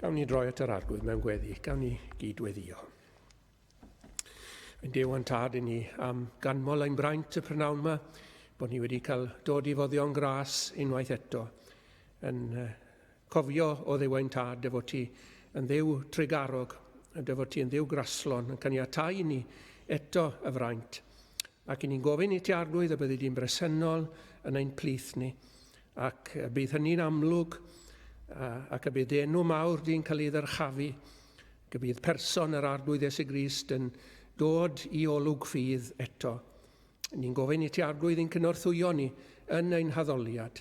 Gawn ni droi at yr Arglwydd mewn gweddi, gawn ni gyd-weddio. Ein Duw a'n Tad i ni am ganmol ein braint y prynawn yma, bod ni wedi cael dod i foddion gras unwaith eto, yn cofio o Dduw ein Tad dy fod ti yn Dduw trugarog, dy fod ti yn Dduw graslon, yn caniatau i ni eto y fraint. Ac i ni'n gofyn i ti Arglwydd y byddi di'n bresennol yn ein plith ni, ac y bydd hynny'n amlwg, ac y bydd dy enw mawr di'n cael ei ddyrchafu, ac y bydd person yr Arglwydd Iesu Grist yn dod i olwg ffydd eto. Ni'n gofyn i ti Arglwydd i'n cynorthwyo ni yn ein haddoliad,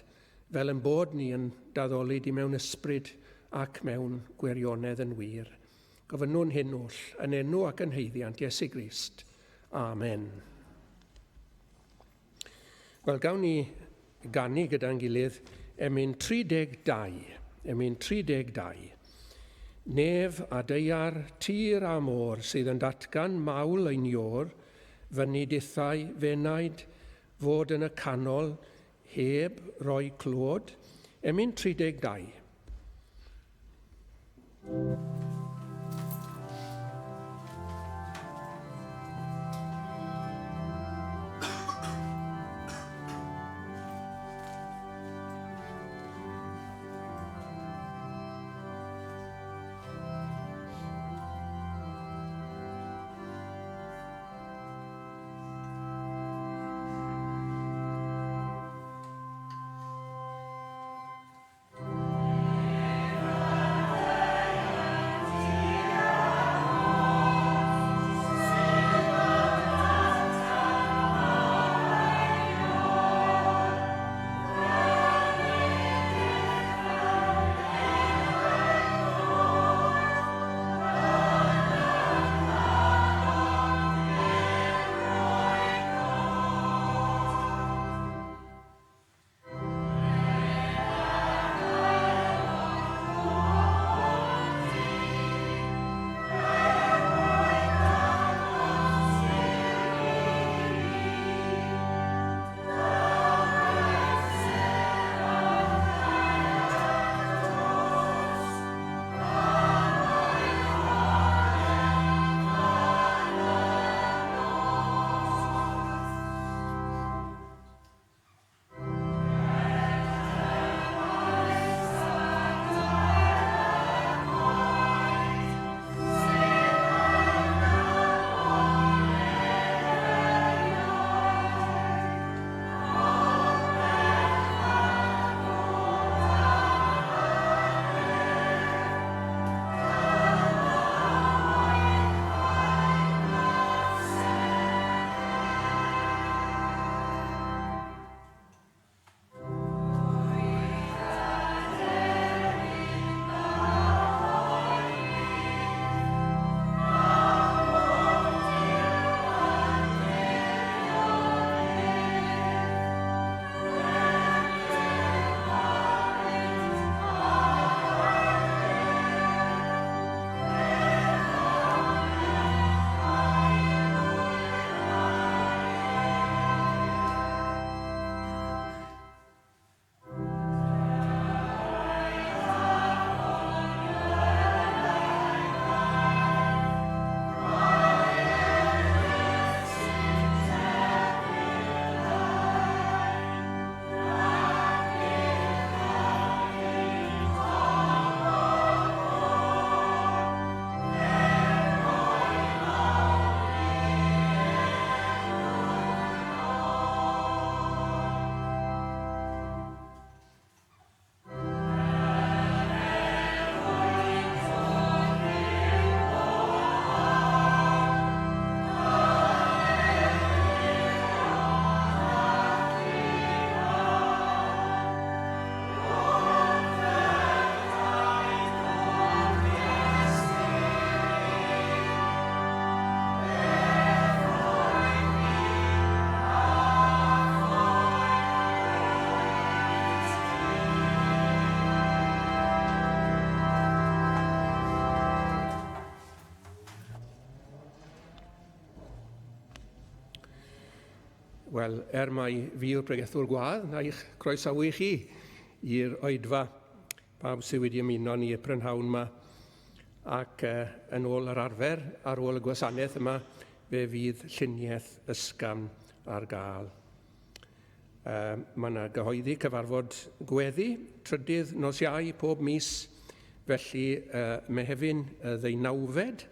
fel yn bod ni yn daddoli di mewn ysbryd ac mewn gwirionedd yn wir. Gofynnwn hyn oll yn enw ac yn haeddiant Iesu Grist. Amen. Wel, gawn ni ganu gyda'n gilydd emyn 32. Emyn 32. Nef a daear, tir a môr sydd yn datgan mawl ein Iôr, fyny dithau fenaid fod yn y canol heb roi clod. Emyn 32. Wel, er mai fi yw'r pregethwr gwadd, na i'ch croesawu chi i'r oedfa. Pawb sydd wedi ymuno ni y prynhawn yma. Ac yn ôl yr arfer, ar ôl y gwasanaeth yma, fe fydd lluniaeth ysgafn ar gael. Mae yna gyhoeddi cyfarfod gweddi trydydd nos Iau pob mis, felly Mehefin y ddeunawfed,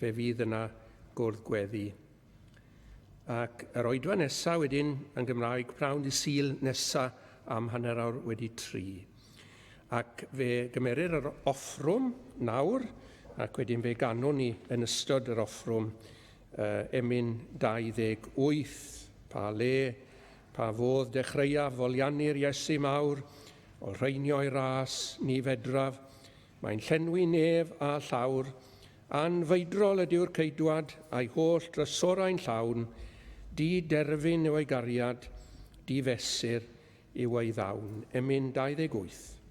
fe fydd yna gwrdd gweddi. Ac yr oedfa nesaf wedyn yn Gymraeg prawn di Sul nesa am 3:30. Ac fe gymerir yr offrwm nawr, ac wedyn fe ganwn ni yn ystod yr offrwm uh, emyn 28, pa le, pa fodd dechreuaf foliannu'r Iesu mawr, olrheinio'i ras, ni fedraf, mae'n llenwi nef a llawr, Anfeidrol ydyw'r Ceidwad, a'i holl drysorau'n llawn, di-derfyn yw ei gariad, di-fesur yw ei ddawn. Emyn 28.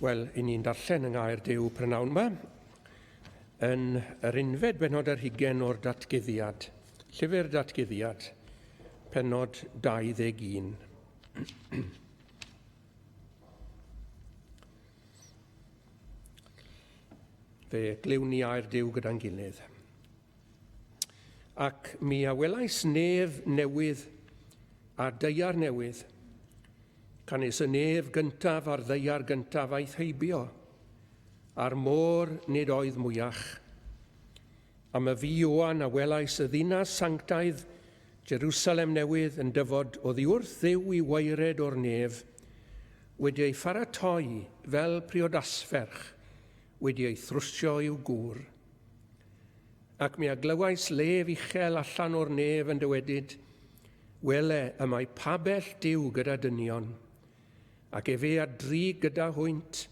Wel, i ni'n darllen yng Ngair Duw prynawn yma, yn yr unfed bennod ar hugen o'r Datguddiad, Llyfr Datguddiad, pennod 21. Fe glywn ni air Duw gyda'n gilydd. Ac mi a welais nef newydd a daear newydd, canys y nef gyntaf a'r ddaear gyntaf aeth heibio, a'r môr nid oedd mwyach. A myfi Ioan a welais y ddinas sanctaidd, Jerusalem newydd, yn dyfod oddi wrth Dduw i waered o'r nef, wedi ei pharatoi fel priodasferch, wedi ei thrwsio i'w gŵr. Ac mi a glywais lef uchel allan o'r nef yn dywedyd, Wele, y mae pabell Duw gyda dynion, ac efe a drig gyda hwynt,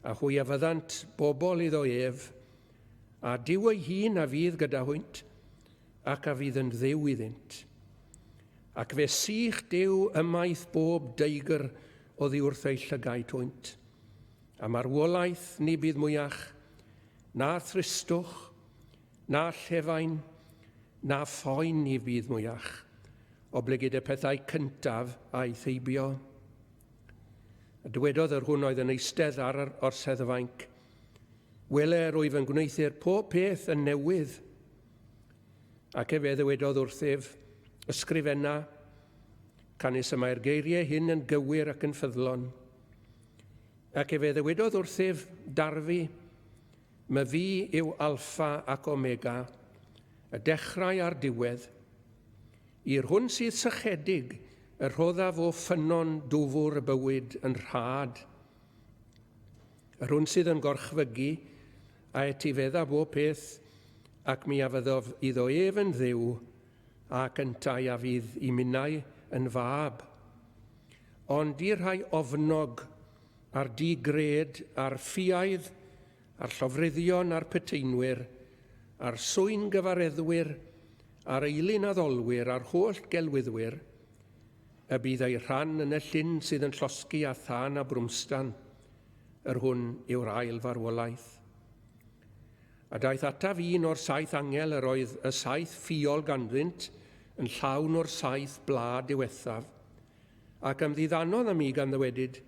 a hwy a fyddant bobl iddo ef, a Duw ei hun a fydd gyda hwynt, ac a fydd yn Dduw iddynt. Ac fe sych Duw ymaith bob deigr oddi wrth eu llygaid hwynt, a marwolaeth ni bydd mwyach, Na thristwch, na llefain, na phoen ni fydd mwyach, oblegid y pethau cyntaf aeth heibio. A dywedodd yr hwn oedd yn eistedd ar yr orseddfainc, Wele, rwyf yn gwneuthur pob peth yn newydd. Ac efe ddywedodd wrthyf, Ysgrifenna, canys y mae'r geiriau hyn yn gywir ac yn ffyddlon. Ac efe ddywedodd wrthyf, Darfu, myfi yw Alffa ac Omega, y dechrau a'r diwedd. I'r hwn sydd sychedig, y rhoddaf o ffynnon dwfr y bywyd yn rhad. Yr hwn sydd yn gorchfygu, a etifedda bob peth, ac mi a fyddof iddo ef yn Dduw, ac yntau a fydd i minnau yn fab. Ond i'r rhai ofnog, a'r di-gred, a'r ffiaidd, a'r llofruddion, a'r puteinwyr, a'r swyn-gyfareddwyr, a'r eilun-addolwyr, a'r holl gelwyddwyr, y bydd eu rhan yn y llyn sydd yn llosgi â thân a brwmstan, yr hwn yw'r ail farwolaeth. A daeth ataf un o'r saith angel yr oedd y saith ffiol ganddynt yn llawn o'r saith bla diwethaf, ac ymddiddanodd â mi gan ddywedyd,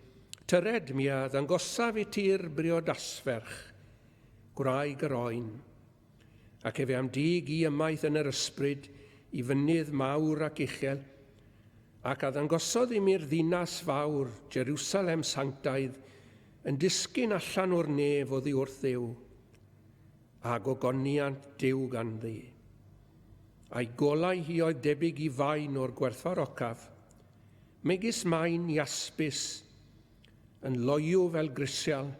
Tyred, mi a ddangosaf i ti'r briodasferch, gwraig yr oen. Ac efe am dig i ymaith yn yr ysbryd i fynydd mawr ac uchel, ac a ddangosodd i mi'r ddinas fawr, Jerusalem sanctaidd, yn disgyn allan o'r nef oddi wrth Dduw, a gogoniant Duw ganddi. A'i golau hi oedd debyg i faen o'r gwerthfawrocaf, megis maen iaspis, yn loyw fel grisial,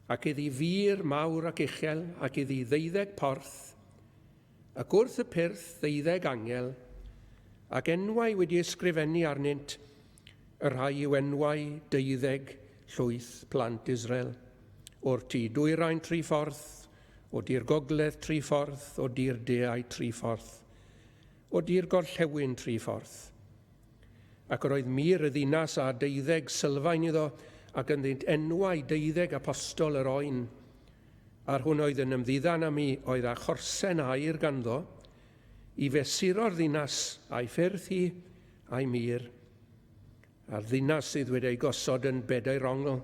ac iddi fur mawr ac uchel, ac iddi ddeuddeg porth, ac wrth y pyrth ddeuddeg angel, ac enwau wedi ysgrifennu arnynt, y rhai yw enwau deuddeg llwyth plant Israel, o'r tu dwyrain tri phorth, o du'r gogledd tri phorth, o du'r deau tri phorth, o du'r gorllewin tri phorth. Ac yr oedd mur y ddinas â deuddeg sylfaen iddo, ac ynddynt enwau deuddeg apostol yr oen. A'r hwn oedd yn ymddiddan â mi oedd â chorsen aur ganddo, i fesuro'r ddinas a'i ffyrdd hi a'i mur, a'r ddinas sydd wedi ei gosod yn bedair ongl,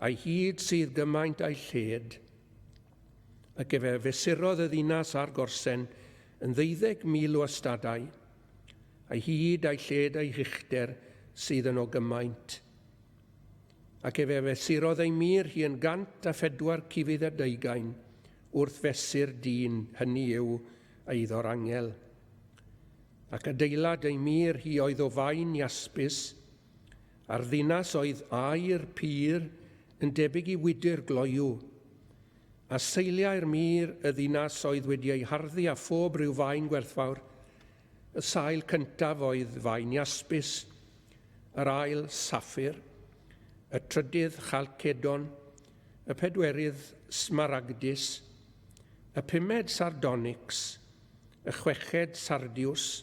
a'i hyd sydd gymaint a'i lled. Ac efe fesurodd y ddinas a'r gorsen yn 12,000 o ystadau, a'i hyd a'i lled a'i huchder sydd yn o gymaint. Ac efe fesurodd ei mur hi yn 104 cufydd a deugain, wrth fesur dyn, hynny yw, eiddo'r angel. Ac adeilad ei mur hi oedd o faen iaspis, a'r ddinas oedd aur pur yn debyg i wydr gloyw. A seiliau'r mur y ddinas oedd wedi ei harddu â phob rhyw faen gwerthfawr, y sail cyntaf oedd faen iaspis, yr ail saffir, y trydydd chalcedon, y pedwerydd smaragdus, y pumed sardonyx, y chweched sardius,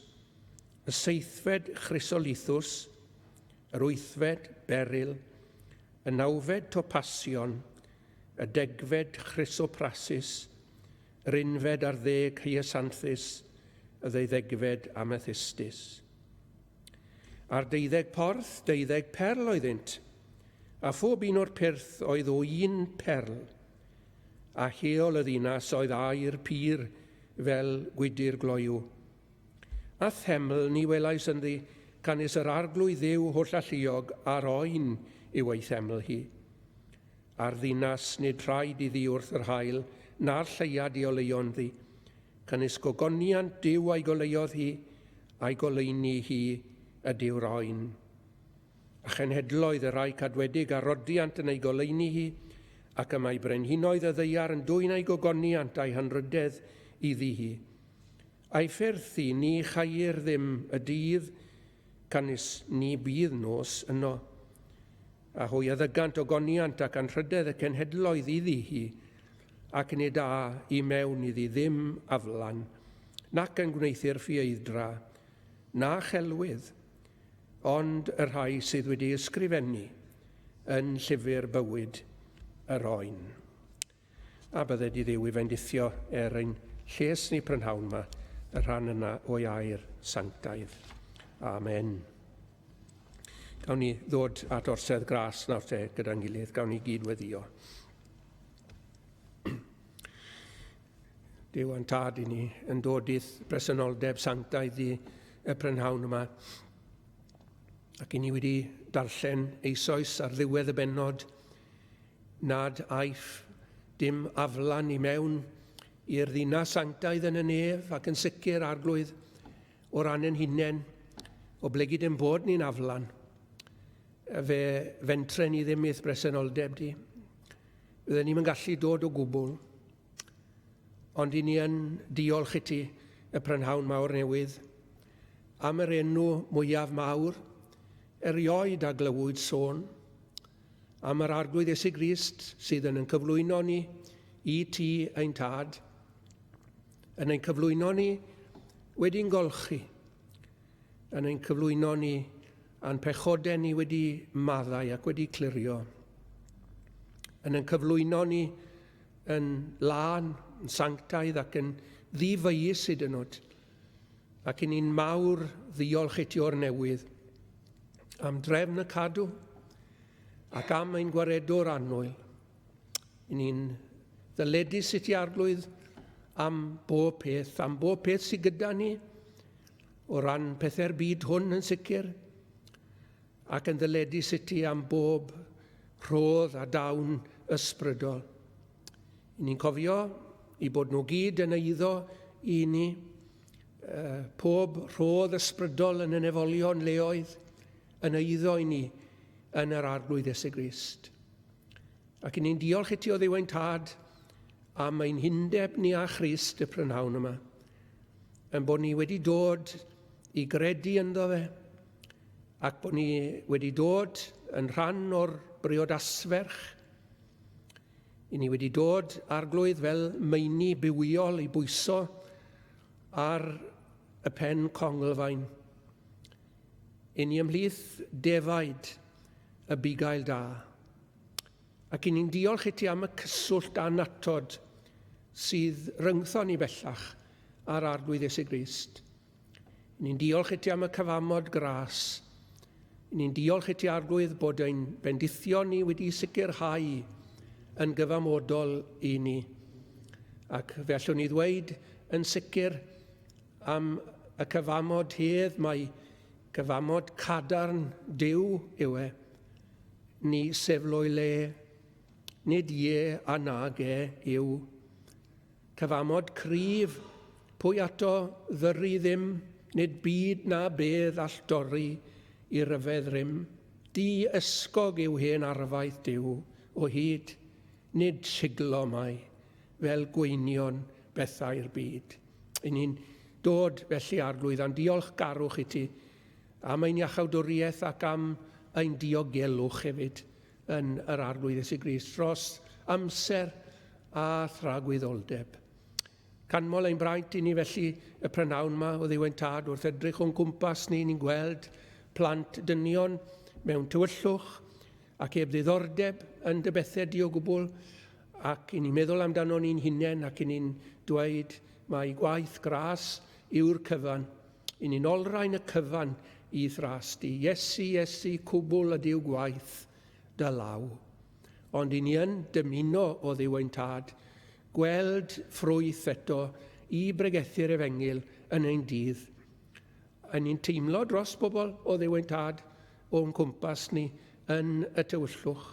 y seithfed chrysolithus, yr wythfed beryl, y nawfed topasion, y degfed chrysoprasus, yr unfed ar ddeg hyasanthus, y ddeuddegfed amethystus. A'r deuddeg porth, deuddeg perl oeddynt, a phob un o'r pyrth oedd o un perl. A heol y ddinas oedd aur pur, fel gwydr gloyw. A theml ni welais ynddi, canys yr Arglwydd Dduw Hollalluog a'r Oen yw ei theml hi. A'r ddinas nid rhaid iddi wrth yr haul na'r lleuad i oleuo ynddi, canys gogoniant Duw a'i goleuodd hi, a'i goleuni hi ydyw'r Oen. A chenhedloedd y rhai cadwedig a rodiant yn ei goleuni hi, ac y mae brenhinoedd y ddaear yn dwyn ei gogoniant a'i hanrhydedd iddi hi. A'i ffyrdd hi ni chair ddim y dydd, canys ni bydd nos yno. A hwy a ddygant ogoniant ac anrhydedd y cenhedloedd iddi hi, ac nid â i mewn iddi ddim aflan, nac yn gwneuthur ffieidd-dra, na chelwydd, ond y rhai sydd wedi ysgrifennu yn llyfr bywyd yr oen. A bydded i Dduw i fendithio er ein lles ni prynhawn yma, y rhan yna o'i air sanctaidd. Amen. Gawn ni ddod at orsedd gras nawr te gyda'n gilydd, gawn ni gyd weddio. Duw a'n tad i ni yn dod i'th bresenoldeb sanctaidd di y prynhawn yma. Ac i ni wedi darllen eisoes ar ddiwedd y bennod nad aiff dim aflan i mewn i'r ddinas sanctaidd yn y nef ac yn sicr arglwydd o ran ein hunain, oblegid ein bod ni'n aflan, fe fentre ni ddim i'th bresenoldeb di. Fydden ni'm yn gallu dod o gwbl. Ond i ni yn diolch i ti y prynhawn mawr newydd am yr enw mwyaf mawr erioed a glywyd sôn, am yr Arglwydd Iesu Grist sydd yn ein cyflwyno ni i ti ein tad, yn ein cyflwyno ni wedi'n golchi, yn ein cyflwyno ni a'n pechodau ni wedi maddau ac wedi clirio, yn ein cyflwyno ni yn lân, yn sanctaidd ac yn ddifeius hyd yn oed. Ac i ni'n mawr ddiolch i ti o'r newydd am drefn y cadw ac am ein gwaredwr annwyl. I ni'n ddyledus i ti arglwydd am bob peth, am bob peth sydd gyda ni, o ran pethau'r byd hwn yn sicr, ac yn ddyledus i ti am bob rhodd a dawn ysbrydol. I ni'n cofio i bod nhw gyd yn eiddo i ni, pob rhodd ysbrydol yn y nefolion leoedd yn eiddo i ni yn yr Arglwydd Iesu Grist. Ac i ni'n diolch i ti o Dduw ein Tad am ein hundeb ni â Christ y prynhawn yma, yn bod ni wedi dod i gredu ynddo fe, ac bod ni wedi dod yn rhan o'r briodasferch. I ni wedi dod arglwydd fel meini bywiol i bwyso ar y pen conglfaen. I ni ymhlith defaid y bugail da. Ac i ni'n diolch i ti am y cyswllt annatod sydd rhyngtho ni bellach a'r Arglwydd Iesu Grist. Ni'n diolch i ti am y cyfamod gras. Ni'n diolch i ti, Arglwydd, bod ein bendithion ni wedi sicrhau yn gyfamodol i ni. Ac fe allwn ni ddweud yn sicr am y cyfamod hedd mae cyfamod cadarn Duw yw e. Ni sefl o'i le, nid ie a nag e yw. Cyfamod cryf, pwy ato ddyry ddim, nid byd na bedd all dorri i ryfedd rym. Di ysgog yw hen arfaeth Duw o hyd, nid siglo mae, fel gweinion bethau'r byd. I ni'n dod felly Arglwydd a'n diolchgarwch i ti am ein iachawdwriaeth ac am ein diogelwch hefyd yn yr Arglwydd Iesu Grist dros amser a thragwyddoldeb. Canmol ein braint i ni felly y prynhawn yma o Dduw ein Tad wrth edrych o'n cwmpas ni, ni'n gweld plant dynion mewn tywyllwch ac heb ddiddordeb yn dy bethau di o gwbl, ac i ni'n meddwl amdano ni'n hunain ac i ni'n dweud mai gwaith gras yw'r cyfan. I ni'n olrhain y cyfan i'th ras di. Iesu, Iesu, cwbl ydyw gwaith dy law. Ond i ni yn dymuno o Dduw ein Tad gweld ffrwyth eto i bregethu'r efengyl yn ein dydd. A ni'n teimlo dros bobl o Dduw ein Tad o'n cwmpas ni yn y tywyllwch.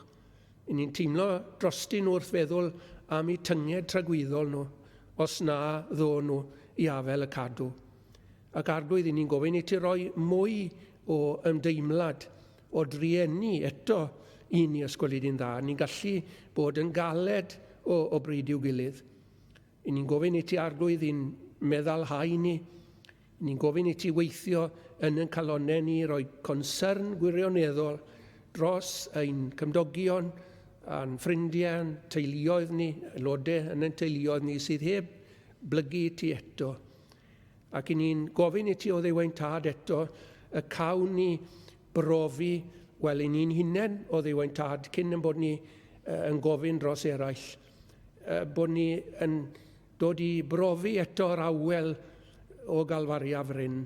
I ni'n teimlo drostyn nhw wrth feddwl am eu tynged tragwyddol nhw, os na ddo nhw i afel y cadw. Ac Arglwydd, i ni'n gofyn i ti roi mwy o ymdeimlad o drueni eto i ni os gweli di'n dda. Ni'n gallu bod yn galed o, o bryd i'w gilydd. I ni'n gofyn i ti Arglwydd i'n meddalhau ni. I ni'n gofyn i ti weithio yn yn calonnau ni, roi concern gwirioneddol dros ein cymdogion a'n ffrindiau, a'n teuluoedd ni, aelodau yn ein teuluoedd ni sydd heb blygu i ti eto. Ac i ni'n gofyn i ti o Dduw ein Tad eto y cawn ni brofi, wel, i ni'n hunain o Dduw ein Tad cyn yn bod ni yn gofyn dros eraill, bod ni yn dod i brofi eto'r awel o Galfaria Fryn.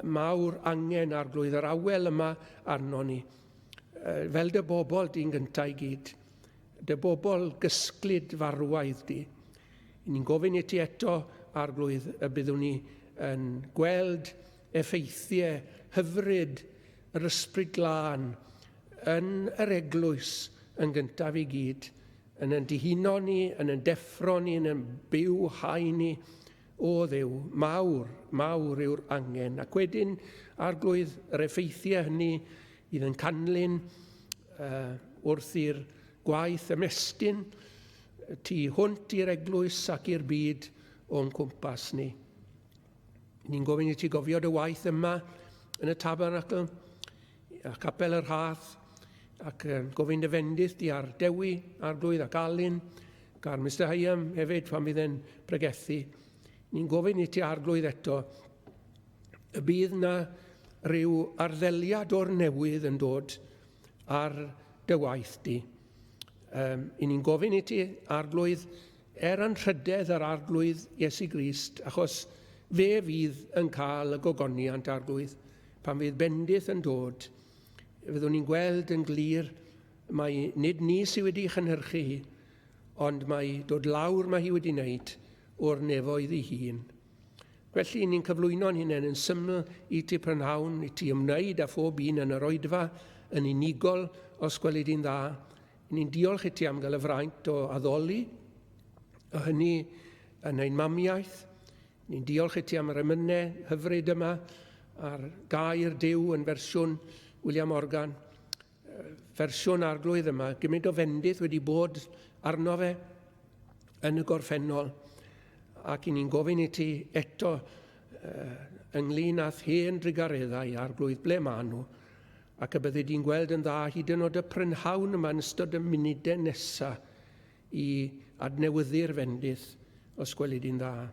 Mawr angen arglwydd yr awel yma arno ni. Fel dy bobl di'n gyntaf i gyd. Dy bobl gysglyd farwaidd di. Ni'n gofyn i ti eto, Arglwydd, y byddwn ni yn gweld effeithiau hyfryd yr Ysbryd Glân yn yr eglwys yn gyntaf i gyd, yn yn dihuno ni, yn yn deffro ni, yn yn bywhau ni, o Dduw, mawr, mawr yw'r angen. Ac wedyn, Arglwydd, yr effeithiau hynny fydd yn canlyn uh, wrth i'r gwaith ymestyn tu hwnt i'r eglwys ac i'r byd o'n cwmpas ni. Ni'n gofyn i ti gofio dy waith yma yn y tabernacl, a capel y rhath, ac gofyn dy fendith di ar Dewi, Arglwydd ac Alun, ac ar Mr Hyam hefyd pan fydd e'n pregethu. Ni'n gofyn i ti Arglwydd eto, y bydd na rhyw arddeliad o'r newydd yn dod ar dy waith di. Um, I ni'n gofyn i ti, Arglwydd, er anrhydedd yr Arglwydd Iesu Grist, achos fe fydd yn cael y gogoniant, Arglwydd, pan fydd bendith yn dod, fyddwn ni'n gweld yn glir mai nid ni sydd wedi chynhyrchu hi, ond mae dod lawr mae hi wedi wneud o'r nefoedd ei hun. Felly, ni'n cyflwyno'n hunain yn syml i ti prynhawn, i ti ymwneud â phob un yn yr oedfa, yn unigol, os gweli di'n dda. Ni'n diolch i ti am gael y fraint o addoli, a hynny yn ein mamiaith. Ni'n diolch i ti am yr emynau hyfryd yma, a'r gair Duw yn fersiwn William Morgan. Fersiwn arglwydd yma, gymaint o fendith wedi bod arno fe yn y gorffennol, ac i ni'n gofyn i ti eto uh, ynglyn â'th hen drugareddau arglwydd ble maen nhw, ac y byddi di'n gweld yn dda hyd yn oed y prynhawn yma yn ystod y munudau nesaf i adnewyddu'r fendith os gweli di'n dda.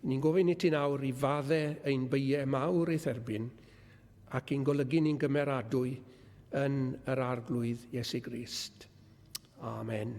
Ni'n gofyn i ti nawr i fadde ein beiau mawr i'th erbyn ac i'n golygu ni'n gymeradwy yn yr Arglwydd Iesu Grist. Amen.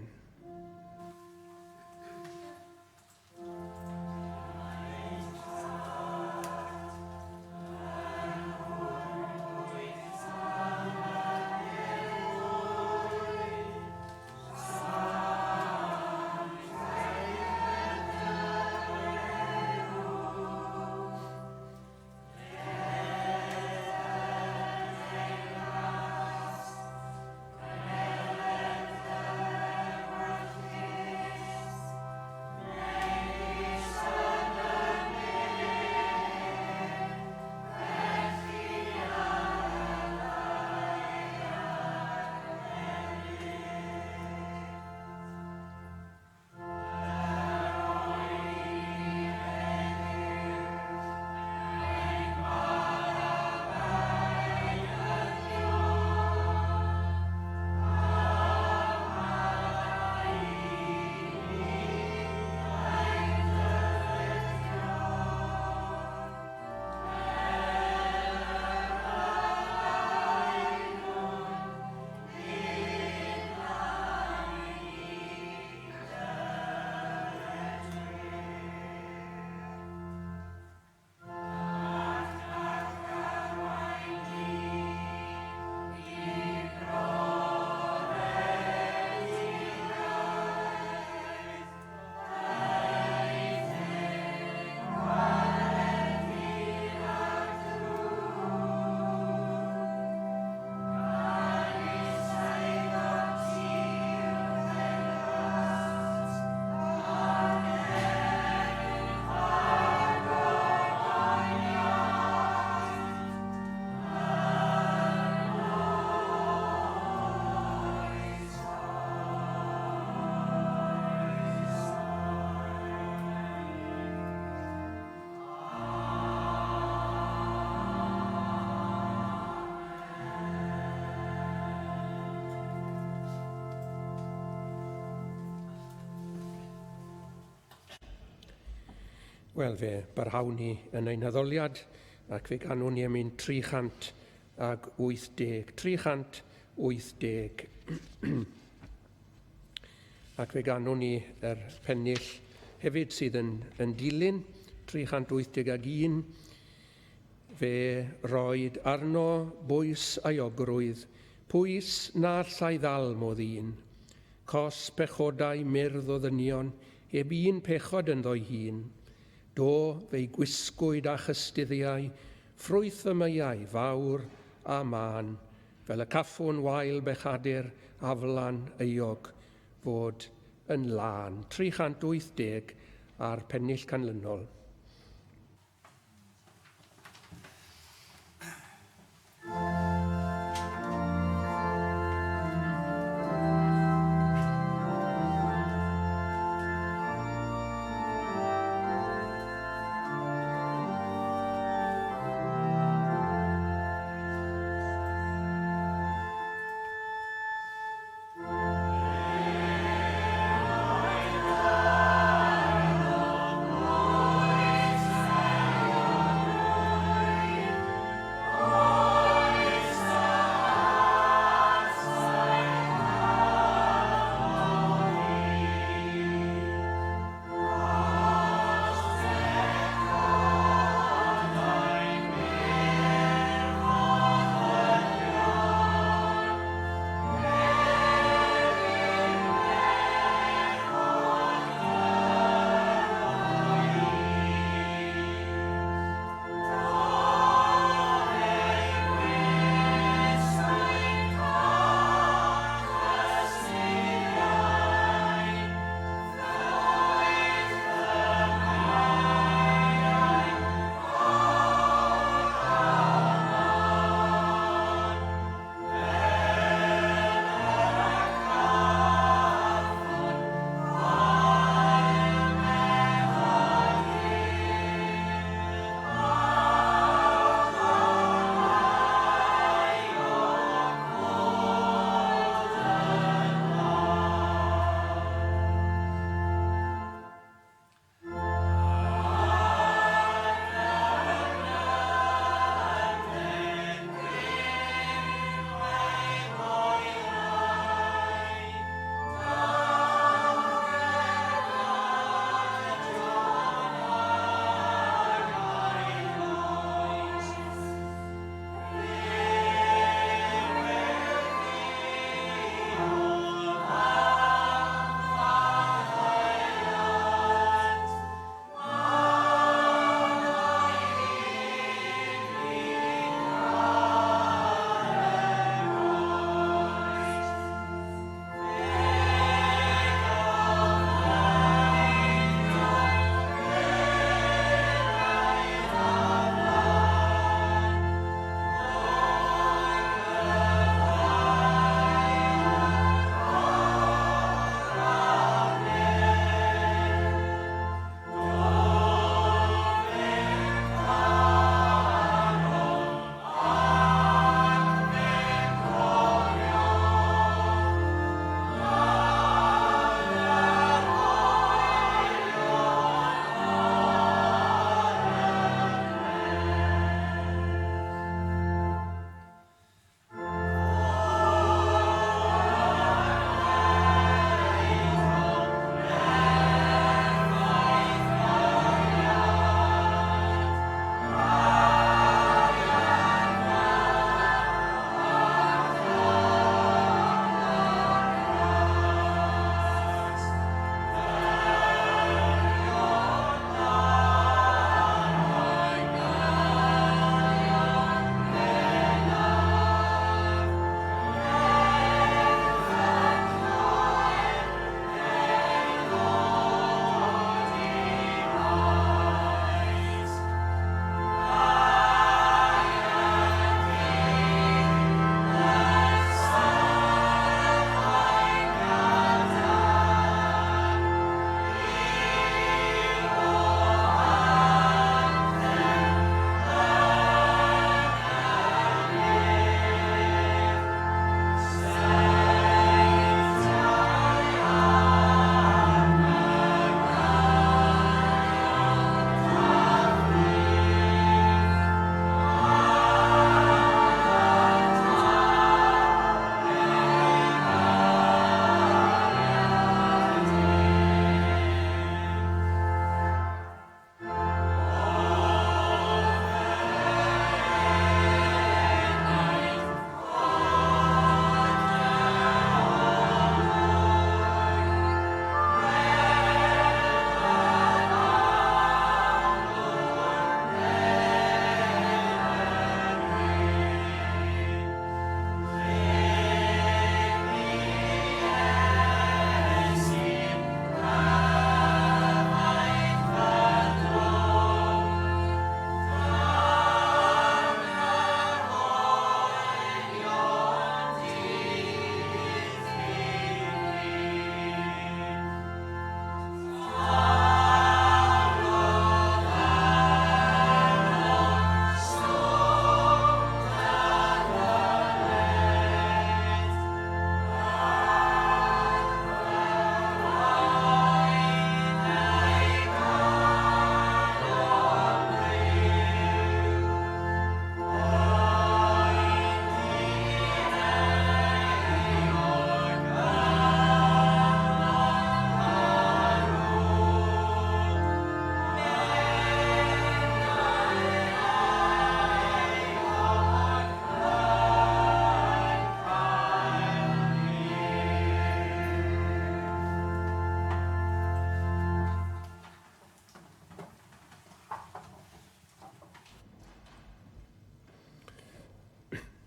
Wel, fe barhawn ni yn ein haddoliad ac fe ganwn ni emyn 380. 380. Ac fe ganwn ni yr pennill hefyd sydd yn, yn dilyn 381. Fe roed arno bwys aiogrwydd, pwys na allai ddal modd un. Cos pechodau myrdd o ddynion, heb un pechod ynddo'i hun. Do, fe'i gwisgwyd â chystuddiau, ffrwyth y myau, fawr a mân, fel y caffwn wael bechadur aflan euog fod yn lân. 380 a'r pennill canlynol.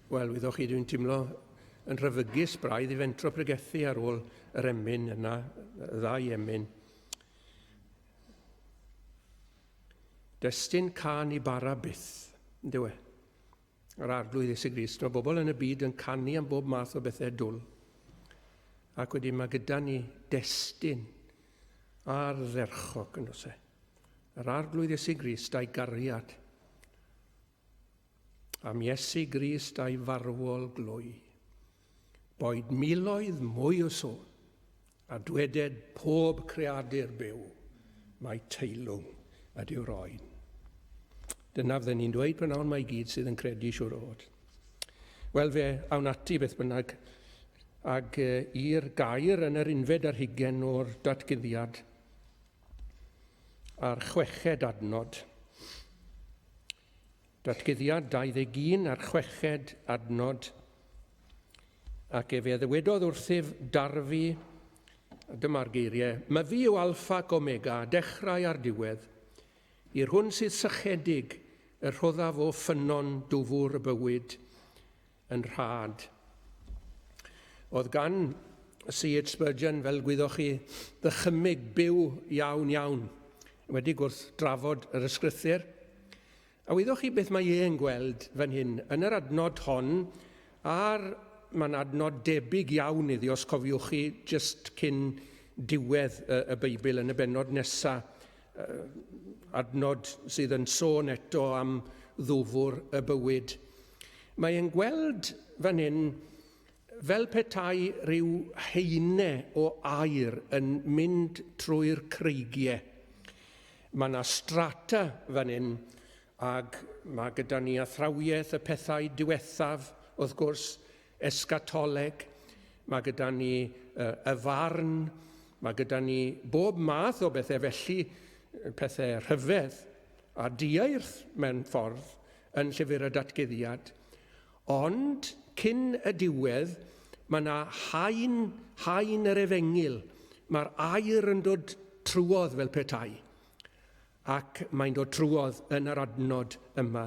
Wel, wyddoch chi, dwi'n teimlo yn rhyfygus braidd i fentro pregethu ar ôl yr emyn yna, y ddau emyn. Destun cân i bara byth, yndyw e? Yr Arglwydd Iesu Grist. Mae bobl yn y byd yn canu am bob math o bethau dwl. Ac wedyn mae gyda ni destun ardderchog yn oes e. Yr Arglwydd Iesu Grist a'i gariad. Am Iesu Grist a'i farwol glwy. Boed miloedd mwy o sôn, a dweded pob creadur byw, mai teilwng ydyw'r oen. Dyna fydden ni'n dweud prynawn mae gyd sydd yn credu siwr o fod. Wel, fe awn ati beth bynnag ag i'r gair yn yr unfed ar hugen o'r datguddiad a'r chweched adnod. Datguddiad 21 a'r chweched adnod. Ac efe a ddywedodd wrthyf, Darfu, a dyma'r geiriau, Myfi yw Alffa ac Omega, dechrau a'r diwedd. I'r hwn sydd sychedig, y rhoddaf o ffynnon dwfr y bywyd yn rhad. Oedd gan C.H. Spurgeon, fel gwyddoch chi, ddychymyg byw iawn iawn, wedi gwrth drafod yr ysgrythur. A wyddoch chi beth mae e'n gweld fan hyn, yn yr adnod hon, a'r mae'n adnod debyg iawn iddi, os cofiwch chi, jyst cyn diwedd y, y Beibl yn y bennod nesaf, adnod sydd yn sôn eto am ddwfr y bywyd. Mae e'n gweld fan hyn fel petai rhyw haene o aer yn mynd trwy'r creigiau. Mae yna strata fan hyn, ac mae gyda ni athrawiaeth y pethau diwethaf, wrth gwrs, esgatoleg, mae gyda ni y farn, mae gyda ni bob math o bethau felly, pethau rhyfedd a dieirth mewn ffordd yn llyfr y datguddiad. Ond cyn y diwedd, mae yna haen, haen yr efengyl. Mae'r air yn dod trwodd fel petai. Ac mae'n dod trwodd yn yr adnod yma.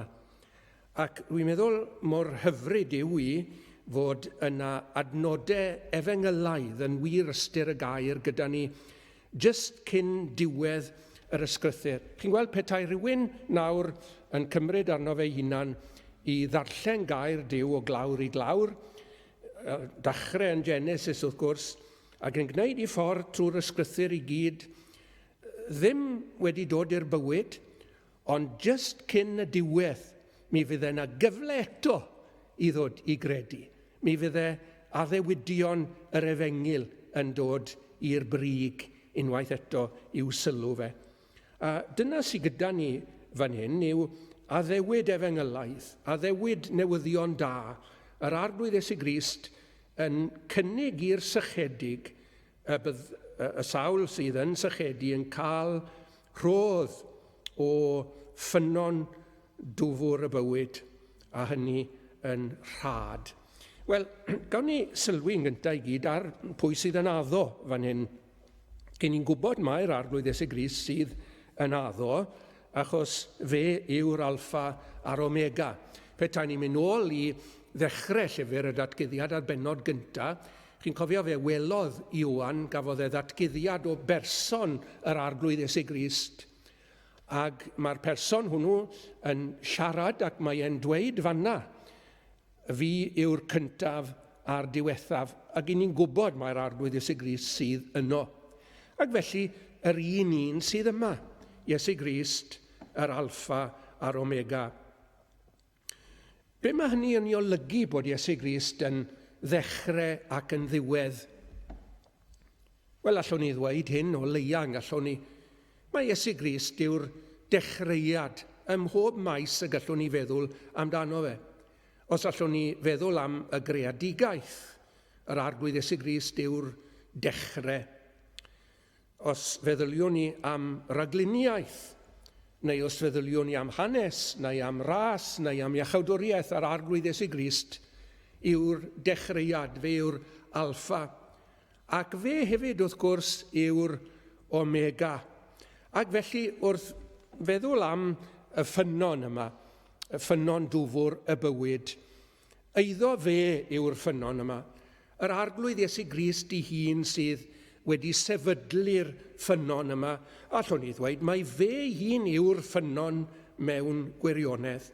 Ac dwi'n meddwl mor hyfryd yw i fod yna adnodau efengylaidd yn wir ystyr y gair gyda ni jyst cyn diwedd yr ysgrythur. Chi'n gweld petai rhywun nawr yn cymryd arno fe hunan i ddarllen gair Duw o glawr i glawr, dachrau yn Genesis wrth gwrs, ac yn gwneud i ffordd trwy'r ysgrythur i gyd, ddim wedi dod i'r bywyd, ond jyst cyn y diwedd, mi fydde yna gyfle eto i ddod i gredu. Mi fydde addewidion yr efengyl yn dod i'r brig unwaith eto i'w sylw fe. A dyna sydd gyda ni fan hyn yw addewid efengylaidd, addewid newyddion da, yr Arglwydd Iesu Grist yn cynnig i'r sychedig y bydd y sawl sydd yn sychedu yn cael rhodd o ffynnon dwfr y bywyd, a hynny yn rhad. Wel, gawn ni sylwi yn gyntaf i gyd ar pwy sydd yn addo fan hyn. Gyn ni'n gwybod mai'r Arglwydd Iesu Grist sydd yn addo, achos fe yw'r Alffa a'r Omega. Petai ni'n mynd nôl i ddechrau llyfr y datguddiad a'r bennod gyntaf, Chi'n cofio fe welodd Ioan, gafodd e ddatguddiad o berson yr Arglwydd Iesu Grist, ac mae'r person hwnnw yn siarad ac mae e'n dweud fanna, fi yw'r cyntaf a'r diwethaf, ac i ni'n gwybod mae'r Arglwydd Iesu Grist sydd yno. Ac felly, yr un un sydd yma, Iesu Grist, yr Alffa a'r Omega. Be mae hynny yn ei olygu bod Iesu Grist yn ddechrau ac yn ddiwedd? Wel, allwn ni ddweud hyn o leia, yn gallwn ni. Mae Iesu Grist yw'r dechreuad ym mhob maes y gallwn ni feddwl amdano fe. Os allwn ni feddwl am y greadigaeth, yr Arglwydd Iesu Grist yw'r dechrau. Os feddyliwn ni am ragluniaeth, neu os feddyliwn ni am hanes, neu am ras, neu am iachawdwriaeth yr Arglwydd Iesu Grist, yw'r dechreuad, fe yw'r alffa. Ac fe hefyd, wrth gwrs, yw'r omega. Ac felly, wrth feddwl am y ffynnon yma, y ffynnon dwfr y bywyd, Eiddo fe yw'r ffynnon yma. Yr Arglwydd Iesu Grist ei hun sydd wedi sefydlu'r ffynnon yma, allwn ni ddweud mai fe ei hun yw'r ffynnon mewn gwirionedd.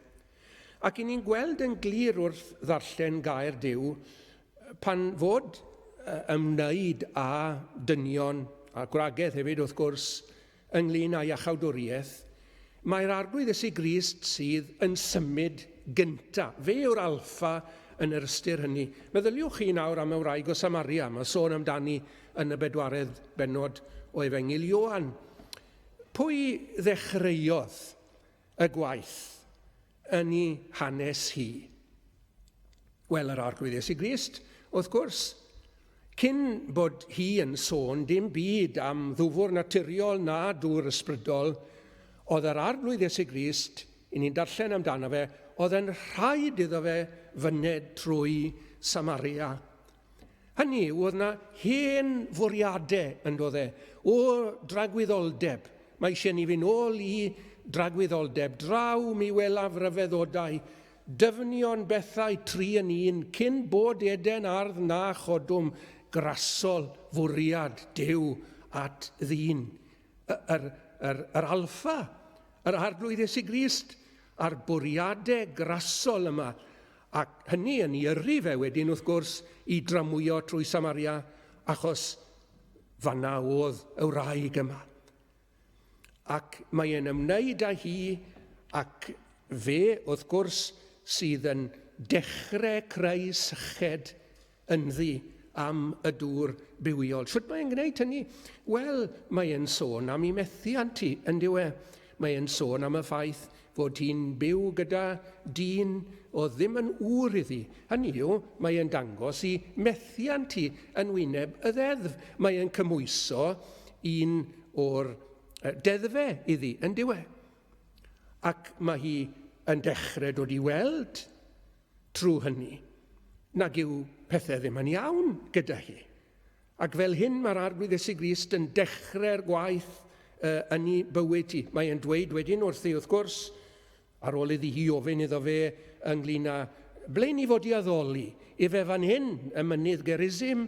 Ac i ni'n gweld yn glir wrth ddarllen gair Duw, pan fod ymwneud â dynion, a gwragedd hefyd wrth gwrs, ynglyn â iachawdwriaeth, mae'r Arglwydd Iesu Grist sydd yn symud gynta. Fe yw'r alffa yn yr ystyr hynny. Meddyliwch chi nawr am y wraig o Samaria, mae sôn amdani yn y bedwaredd bennod o Efengyl Ioan. Pwy ddechreuodd y gwaith yn ei hanes hi? Wel, yr Arglwydd Iesu Grist, wrth gwrs. Cyn bod hi yn sôn dim byd am ddwfr naturiol na dŵr ysbrydol, oedd yr Arglwydd Iesu Grist, i ni'n darllen amdano fe, oedd yn rhaid iddo fe fyned trwy Samaria. Hynny yw, oedd 'na hen fwriadau yn doedd e, o dragwyddoldeb. Mae eisiau ni fynd ôl i dragwyddoldeb. Draw mi welaf ryfeddodau, dyfnion bethau tri yn un, cyn bod Eden ardd na chodwm grasol fwriad Duw at ddyn. Yr, yr, yr alffa, yr Arglwydd Iesu Grist, a'r bwriadau grasol yma Ac hynny yn ei yrru fe wedyn, wrth gwrs, i dramwyo trwy Samaria, achos fanna oedd y wraig yma. Ac mae e'n ymwneud â hi, ac fe, wrth gwrs, sydd yn dechrau creu syched ynddi am y dŵr bywiol. Shwt mae e'n gwneud hynny? Wel, mae e'n sôn am ei methiant hi, yn dyw e? Mae e'n sôn am y ffaith fod hi'n byw gyda dyn oedd ddim yn ŵr iddi. Hynny yw, mae e'n dangos i methiant hi yn wyneb y ddeddf. Mae e'n cymhwyso un o'r deddfau iddi, yn dyw e? Ac mae hi yn dechrau dod i weld trwy hynny nag yw pethau ddim yn iawn gyda hi. Ac fel hyn mae'r Arglwydd Iesu Grist yn dechrau'r gwaith uh, yn ei bywyd hi. Mae e'n dweud wedyn wrthi, wrth gwrs, ar ôl iddi hi ofyn iddo fe ynglyn â ble ni fod i addoli, ife fan hyn, y mynydd Gerizim,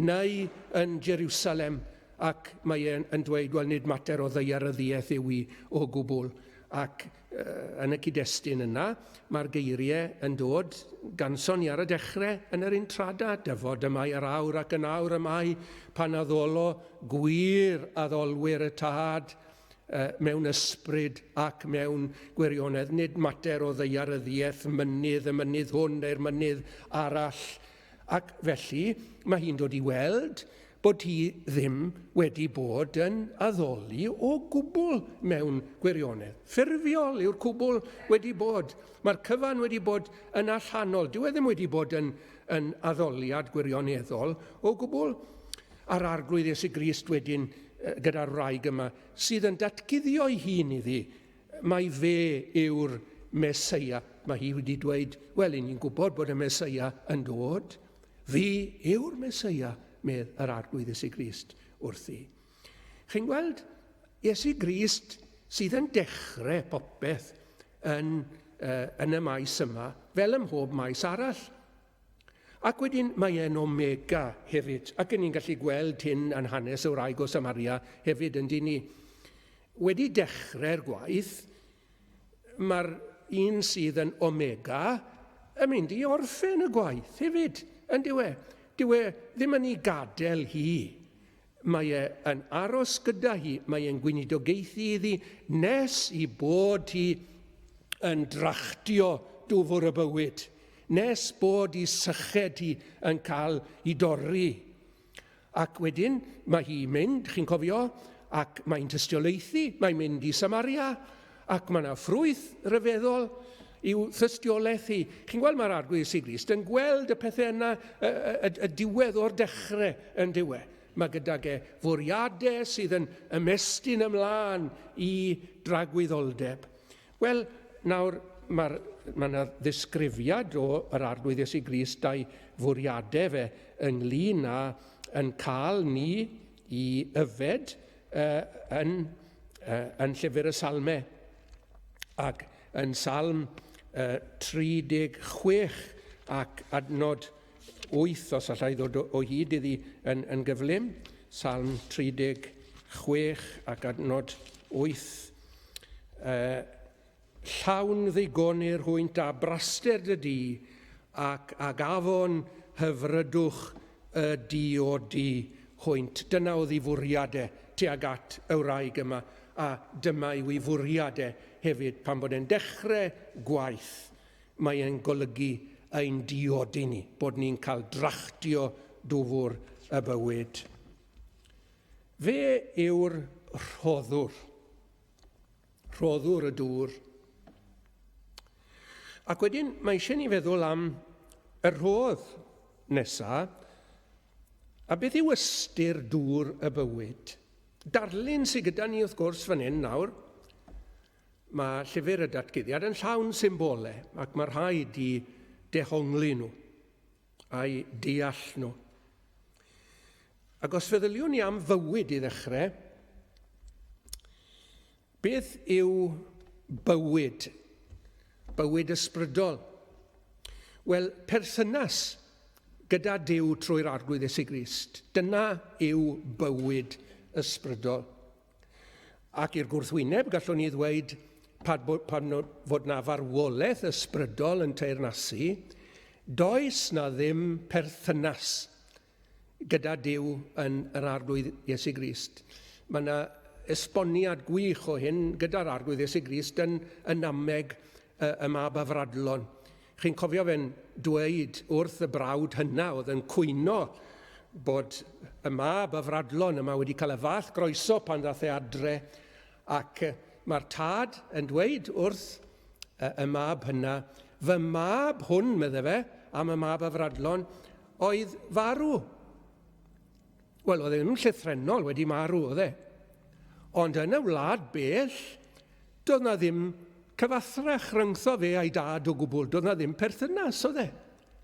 neu yn Jerusalem, ac mae e'n yn dweud, wel, nid mater o ddaearyddiaeth yw i o gwbl. Ac Yn y cyd-destun yna, mae'r geiriau yn dod ganson ni ar y dechrau yn yr intrada, dyfod y mae yr awr ac yn awr y mae pan addolo gwir addolwyr y tad mewn ysbryd ac mewn gwirionedd. Nid mater o ddaearyddiaeth mynydd, y mynydd hwn neu'r mynydd arall. Ac felly mae hi'n dod i weld bod hi ddim wedi bod yn addoli o gwbl mewn gwirionedd. Ffurfiol yw'r cwbl wedi bod. Mae'r cyfan wedi bod yn allanol. Dyw e ddim wedi bod yn, yn addoliad gwirioneddol o gwbl. A'r Arglwydd Iesu Grist wedyn gyda'r wraig yma sydd yn datguddio'i hun iddi mai fe yw'r Meseia. Mae hi wedi dweud, wel, i ni'n gwybod bod y Meseia yn dod. Fi yw'r Meseia, medd yr Arglwydd Iesu Grist wrthi. Chi'n gweld, Iesu Grist sydd yn dechrau popeth yn, uh, yn y maes yma, fel ym mhob maes arall. Ac wedyn mae e'n omega hefyd, ac yn ni'n gallu gweld hyn yn hanes y wraig o Samaria hefyd, yn dyn ni. Wedi dechrau'r gwaith, mae'r un sydd yn omega yn mynd i orffen y gwaith hefyd, yn dyw e. Dyw e ddim yn ei gadael hi. Mae e yn aros gyda hi, mae e'n gweinidogaethu iddi nes i bod hi yn drachtio dwfr y bywyd, nes bod i syched hi yn cael ei dorri. Ac wedyn mae hi'n mynd, chi'n cofio, ac mae'n tystiolaethu, mae'n mynd i Samaria, ac mae yna ffrwyth rhyfeddol i'w thystiolaeth hi. Chi'n gweld mae'r Arglwydd Iesu Grist yn gweld y pethau yna, y, y, y diwedd o'r dechrau yn diwedd. Mae gydag e fwriadau sydd yn ymestyn ymlaen i dragwyddoldeb. Wel, nawr, mae'r, mae yna ddisgrifiad o yr Arglwydd Iesu Grist a'i fwriadau fe ynglyn â yn cael ni i yfed uh, yn, uh, yn llyfr y Salmau. Ac yn Salm uh, 36 ac adnod 8, os allai ddod o hyd iddi yn, yn gyflym. Salm 36 ac adnod 8. Uh, llawn ddigonir hwynt a braster dy di ac ag afon hyfrydwch y diodi hwynt. Dyna oedd ei fwriad e tuag at y wraig yma, a dyma yw ei fwriad e hefyd pan bod e'n dechrau gwaith. Mae e'n golygu ein diodi ni, bod ni'n cael drachtio dwfr y bywyd. Fe yw'r rhoddwr. Rhoddwr y dŵr. Ac wedyn mae eisiau ni feddwl am y rhodd nesa, a beth yw ystyr dŵr y bywyd? Darlun sydd gyda ni wrth gwrs fan hyn nawr. Mae llyfr y datguddiad yn llawn symbolau ac mae rhaid i dehongli nhw a'i deall nhw. Ac os feddyliwn ni am fywyd i ddechrau, beth yw bywyd? Bywyd ysbrydol. Wel, perthynas gyda Duw trwy'r Arglwydd Iesu Grist. Dyna yw bywyd ysbrydol. Ac i'r gwrthwyneb, gallwn ni ddweud pan, pan fod na farwolaeth ysbrydol yn teyrnasu, does na ddim perthynas gyda Duw yn yr Arglwydd Iesu Grist. Mae yna esboniad gwych o hyn gyda'r Arglwydd Iesu Grist yn, yn nameg y, y mab afradlon. Chi'n cofio fe'n dweud wrth y brawd hynna oedd yn cwyno bod y mab afradlon yma wedi cael y fath groeso pan ddath e adre, ac mae'r tad yn dweud wrth y mab hynna, fy mab hwn, medde fe, am y mab afradlon, oedd farw. Wel, oedd e ddim llythrennol wedi marw, oedd e. Ond yn y wlad bell, doedd na ddim cyfathrach rhyngtho fe a'i dad o gwbl. Doedd na ddim perthynas, oedd e.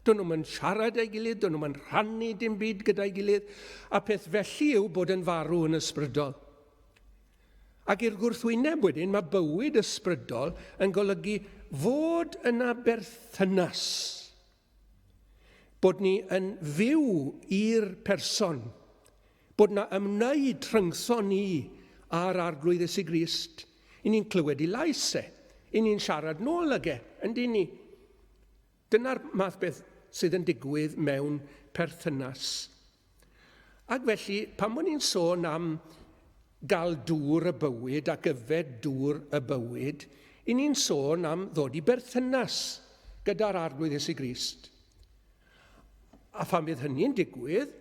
Doedd nhw'n mynd siarad â'i gilydd, doedd nhw'n mynd rhannu dim byd gyda'i gilydd, a peth felly yw bod yn farw yn ysbrydol. Ac i'r gwrthwyneb wedyn, mae bywyd ysbrydol yn golygu fod yna berthynas Bod ni yn fyw i'r person. Bod na ymwneud rhyngthon ni a'r Arglwydd Iesu Grist. I ni'n clywed i lais e. I ni'n siarad nôl ag e, yndyn ni. Dyna'r math beth sydd yn digwydd mewn perthynas. Ac felly, pan bod ni'n sôn am gael dŵr y bywyd ac yfed dŵr y bywyd, i ni'n sôn am ddod i berthynas gyda'r Arglwydd Iesu Grist. A phan fydd hynny'n digwydd,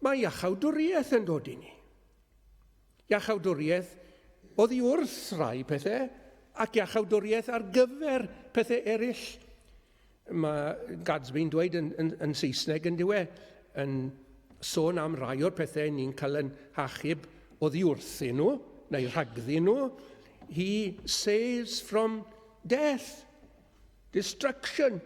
mae iachawdwriaeth yn dod i ni. Iachawdwriaeth oddi wrth rai pethau ac iachawdwriaeth ar gyfer pethau eraill. Mae Gadsby'n dweud yn, yn, yn Saesneg yn diwe, yn sôn am rai o'r pethau ni'n cael yn hachub oddi wrthyn nhw, neu rhagddyn nhw. He saves from death, destruction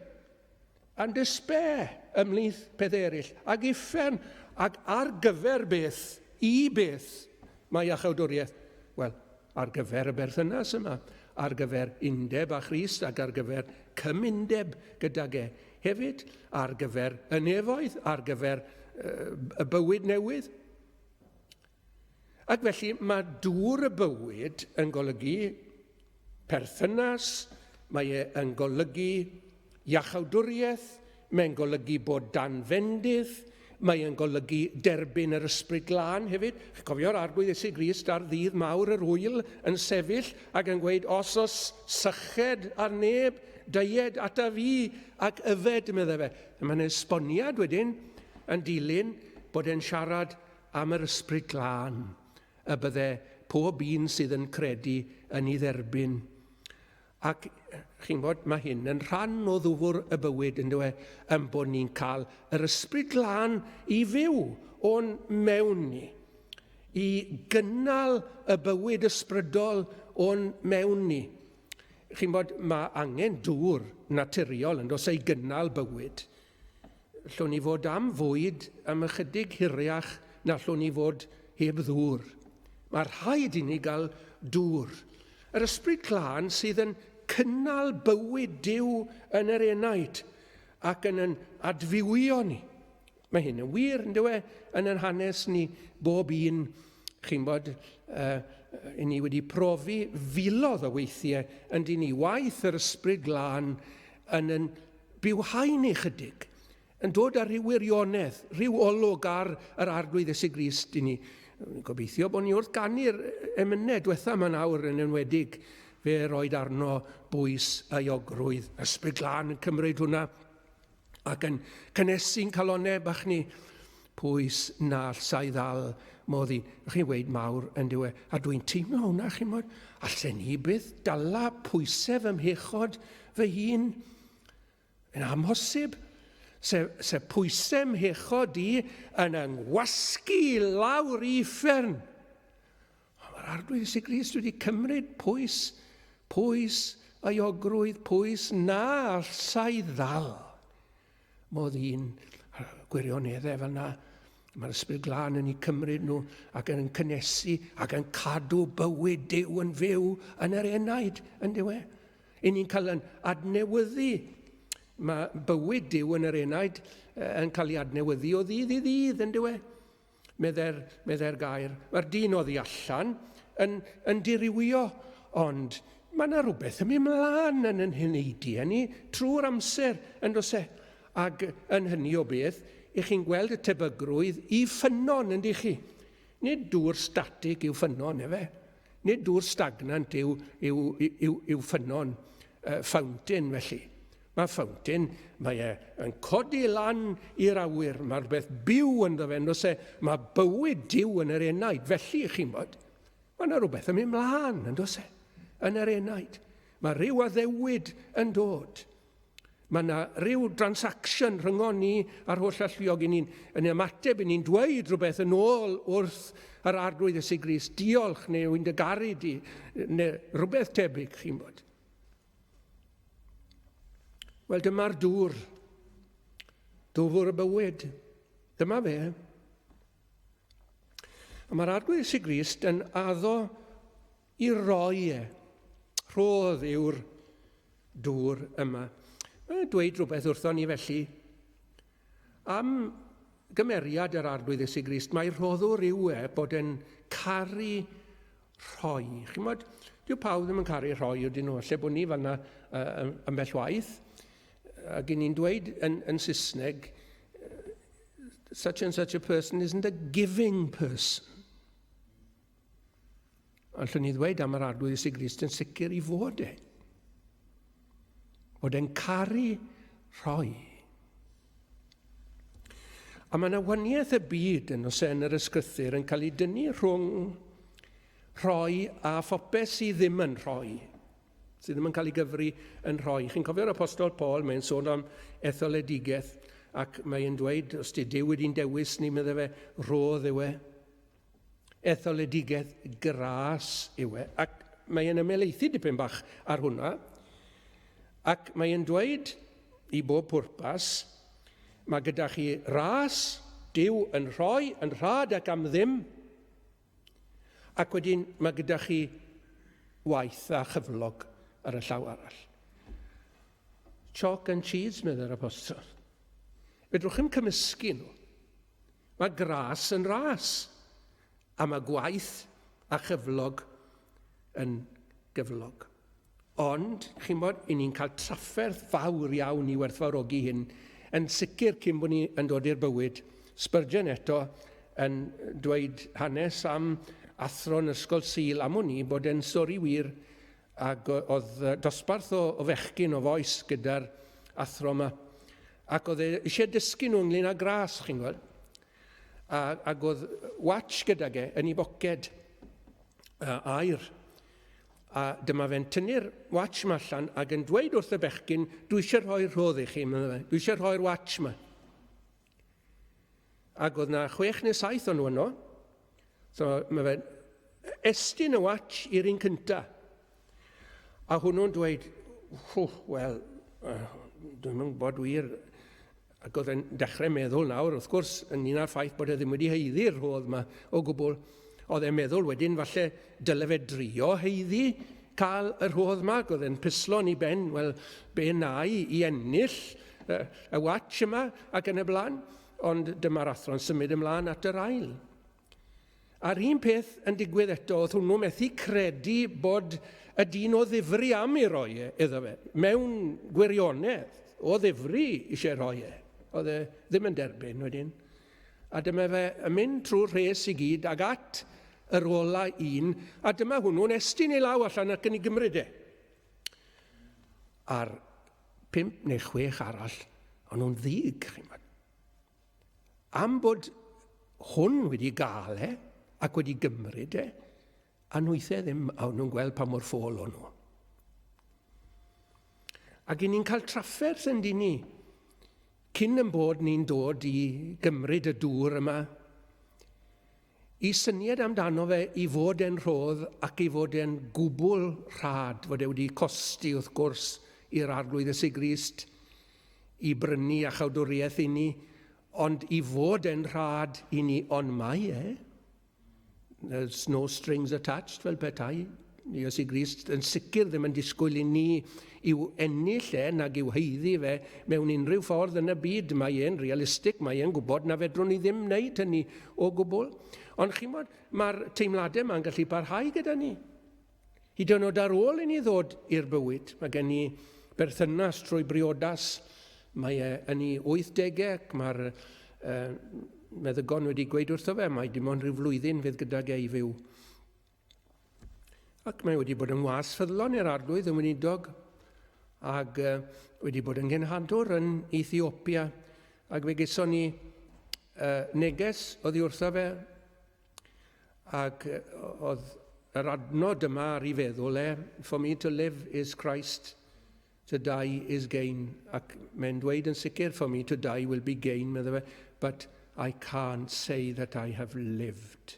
and despair, ymhlith pethau eraill, ac uffern, ac ar gyfer beth, i beth mae iachawdwriaeth. Wel, ar gyfer y berthynas yma, ar gyfer undeb â Christ ac ar gyfer cymundeb gydag e hefyd, ar gyfer y nefoedd, ar gyfer y bywyd newydd. Ac felly mae dŵr y bywyd yn golygu perthynas, mae e yn golygu Iachawdwriaeth, mae'n golygu bod dan fendith, mae e'n golygu derbyn yr Ysbryd Glân hefyd. Chi'n cofio'r Arglwydd Iesu Grist ar ddydd mawr yr ŵyl yn sefyll ac yn gweud, os oes syched ar neb, deued ata fi ac yfed, meddai fe. Mae'n esboniad wedyn yn dilyn bod e'n siarad am yr Ysbryd Glân, y bydde pob un sydd yn credu yn ei dderbyn. Ac chi'n gwybod, mae hyn yn rhan o ddwfr y bywyd, yn dweud, yn bod ni'n cael yr ysbryd glân i fyw o'n mewn ni, i gynnal y bywyd ysbrydol o'n mewn ni. Chi'n gwybod, mae angen dŵr naturiol yn dos ei gynnal bywyd. Llwn ni fod am fwyd am ychydig hiriach na llwn ni fod heb ddŵr. Mae rhaid i ni gael dŵr. Yr Ysbryd Glân sydd yn cynnal bywyd Duw yn yr enaid. ac yn yn adfywio ni. Mae hyn yn wir, yn dywe, yn yn hanes ni bob un, chi'n bod, i ni wedi profi filodd o weithiau yn dyn ni waith yr ysbryd glân yn yn bywhau ni chydig, yn dod â rhyw wirionedd, rhyw olwg ar yr Arglwydd Iesu Grist i ni. Gobeithio bod ni wrth ganu'r emynau diwetha yma nawr yn enwedig, fe roed arno bwys euogrwydd. Ysbryd Glân yn cymryd hwnna ac yn cynnesu'n calonau bach ni. Pwys na allsai ddal modd i, chi'n weid mawr yn diwe, a dwi'n teimlo hwnna, chi'n modd, allen ni byth dala pwysau fy mhechod fy hun. Yn amhosib, se, se pwysau mhechod i yn yngwasgu i lawr i uffern. Ond mae'r Arglwydd Iesu Grist wedi cymryd pwys, pwys euogrwydd, pwys na allsai ddal. Modd un gwirioneddau fel na, mae'r Ysbryd Glân yn eu cymryd nhw ac yn cynnesu ac yn cadw bywyd Duw yn fyw yn yr enaid, yn dyw e. I ni'n cael yn adnewyddu. Mae bywyd Duw yn yr enaid yn cael ei adnewyddu o ddydd i ddydd, yn dyw e? Meddai'r, meddai'r gair. Mae'r dyn oddi allan yn, yn dirywio, ond mae yna rhywbeth yn mynd mlaen yn yn heneidiau ni trwy'r amser, yn does e? Ac yn hynny o beth, i chi'n gweld y tebygrwydd i ffynnon, yn chi? Nid dŵr statig yw ffynnon, efe. Nid dŵr stagnant yw, yw, yw, yw ffynnon, uh, fountain felly. Mae fountain, mae e yn codi lan i'r awyr, mae rhywbeth byw ynddo fe, os e, mae bywyd Duw yn yr enaid, felly chi'n bod, mae yna rhywbeth yn mynd mlaen, yn does e, yn yr enaid. Mae rhyw addewid yn dod. Mae yna rhyw transaction rhyngon ni a'r holl alluog i ni'n yn ymateb, i ni'n dweud rhywbeth yn ôl wrth yr Arglwydd Iesu Grist, diolch neu wy'n dy garu di, neu rhywbeth tebyg, chi'n bod. Wel, dyma'r dŵr. Dŵr y bywyd. Dyma fe. A mae'r Arglwydd Iesu Grist yn addo i roi e. Rhodd yw'r dŵr yma. Mae'n dweud rhywbeth wrthon ni felly am gymeriad yr Arglwydd Iesu Grist. Mae rhoddwr yw e bod e'n caru rhoi. Chi'n modd, dyw pawb ddim yn caru rhoi ydyn nhw, lle bod ni fel yna uh, ambell waith. Ac i ni'n dweud yn, yn Saesneg, such and such a person isn't a giving person. Allwn ni ddweud am yr Arglwydd Iesu Grist yn sicr i fod e. Fod e'n caru rhoi. A mae yna waniaeth y byd yn os yn yr ysgrythyr yn cael ei dynnu rhwng rhoi a phopeth sydd ddim yn rhoi, sydd ddim yn cael ei gyfri yn rhoi. Chi'n cofio'r apostol Paul, mae'n sôn am etholedigaeth ac mae'n dweud, os di Duw wedi'n dewis ni, meddai fe, rhodd yw e. Etholedigaeth gras yw e, ac mae e'n ymhelaethu dipyn bach ar hwnna, ac mae e'n dweud i bob pwrpas, mae gyda chi ras, Duw yn rhoi, yn rhad ac am ddim, ac wedyn mae gyda chi waith a chyflog ar y llaw arall. Chalk and cheese, meddai'r apostol. Fedrwch chi'm cymysgu nhw. Mae gras yn ras, a mae gwaith a chyflog yn gyflog. Ond, chi'n bod, i ni'n cael trafferth fawr iawn i werthfawrogi hyn, yn sicr cyn bod ni yn dod i'r bywyd. Spurgeon eto yn dweud hanes am athro yn ysgol Sul, am wn i bod e'n stori wir, ac oedd dosbarth o, o fechgyn o fois gyda'r athro yma. Ac oedd e eisiau dysgu nhw ynglyn â gras, chi'n gweld. A, ac oedd watch gydag e yn ei boced air. A dyma fe'n tynnu'r watch yma allan ac yn dweud wrth y bechgyn, dwi eisiau rhoi'r rhodd i chi, meddai fe. Dwi eisiau rhoi'r watch yma. Ac oedd na chwech neu saith o'n nhw yno. So mae fe'n estyn y watch i'r un cynta. A hwnnw'n dweud, wel, dwi'n yn gwybod wir. Ac oedd e'n dechrau meddwl nawr, wrth gwrs, ynglyn â'r ffaith bod e ddim wedi haeddu'r rhodd yma o gwbl. Oedd e'n meddwl wedyn falle dyle fe drio haeddu cael y rhodd yma, ac oedd e'n pyslo yn ei ben, wel, be na i i ennill y, y watch yma ac yn y blaen. Ond dyma'r athro'n symud ymlaen at yr ail. A'r un peth yn digwydd eto, oedd hwnnw methu credu bod y dyn o ddifri am ei roi e iddo fe. Mewn gwirionedd, o ddifri eisiau rhoi e. Oedd e ddim yn derbyn wedyn. A dyma fe yn mynd trwy'r rhes i gyd ag at yr ola un, a dyma hwnnw'n estyn ei law allan ac yn ei gymryd e. A'r pump neu chwech arall, o'n nhw'n ddig, chi'n gwybod. Am bod hwn wedi gael e ac wedi gymryd e, a nhwythau ddim, a o'n nhw'n gweld pa mor ffôl o'n nhw. Ac i ni'n cael trafferth yn dyn ni, cyn yn bod ni'n dod i gymryd y dŵr yma, i syniad amdano fe i fod e'n rhodd ac i fod e'n gwbl rhad, fod e wedi costi wrth gwrs i'r Arglwydd Iesu Grist i brynu a chawdwriaeth i ni, ond i fod e'n rhad i ni, ond mae e. There's no strings attached fel petai. Iesu Grist yn sicr ddim yn disgwyl i ni i'w ennill e nag i'w haeddu fe mewn unrhyw ffordd yn y byd. Mae e'n realistig, mae e'n gwybod na fedrwn ni ddim wneud hynny o gwbl. Ond chi'mod, mae'r teimladau yma'n gallu parhau gyda ni. Hyd yn oed ar ôl i ni ddod i'r bywyd, mae gen i berthynas trwy briodas, mae e yn ei 80au ac mae'r uh, meddygon wedi gweud wrtho fe, mae dim ond rhyw flwyddyn fydd gydag e i fyw. Ac mae wedi bod yn was ffyddlon i'r arglwydd yn weinidog ac uh, wedi bod yn genhadwr yn Ethiopia ac fe geson ni uh, neges oddi wrtho fe Ac oedd yr adnod yma ar ei feddwl e, for me to live is Christ, to die is gain. Ac mae'n dweud yn sicr, for me to die will be gain, meddai fe, but I can't say that I have lived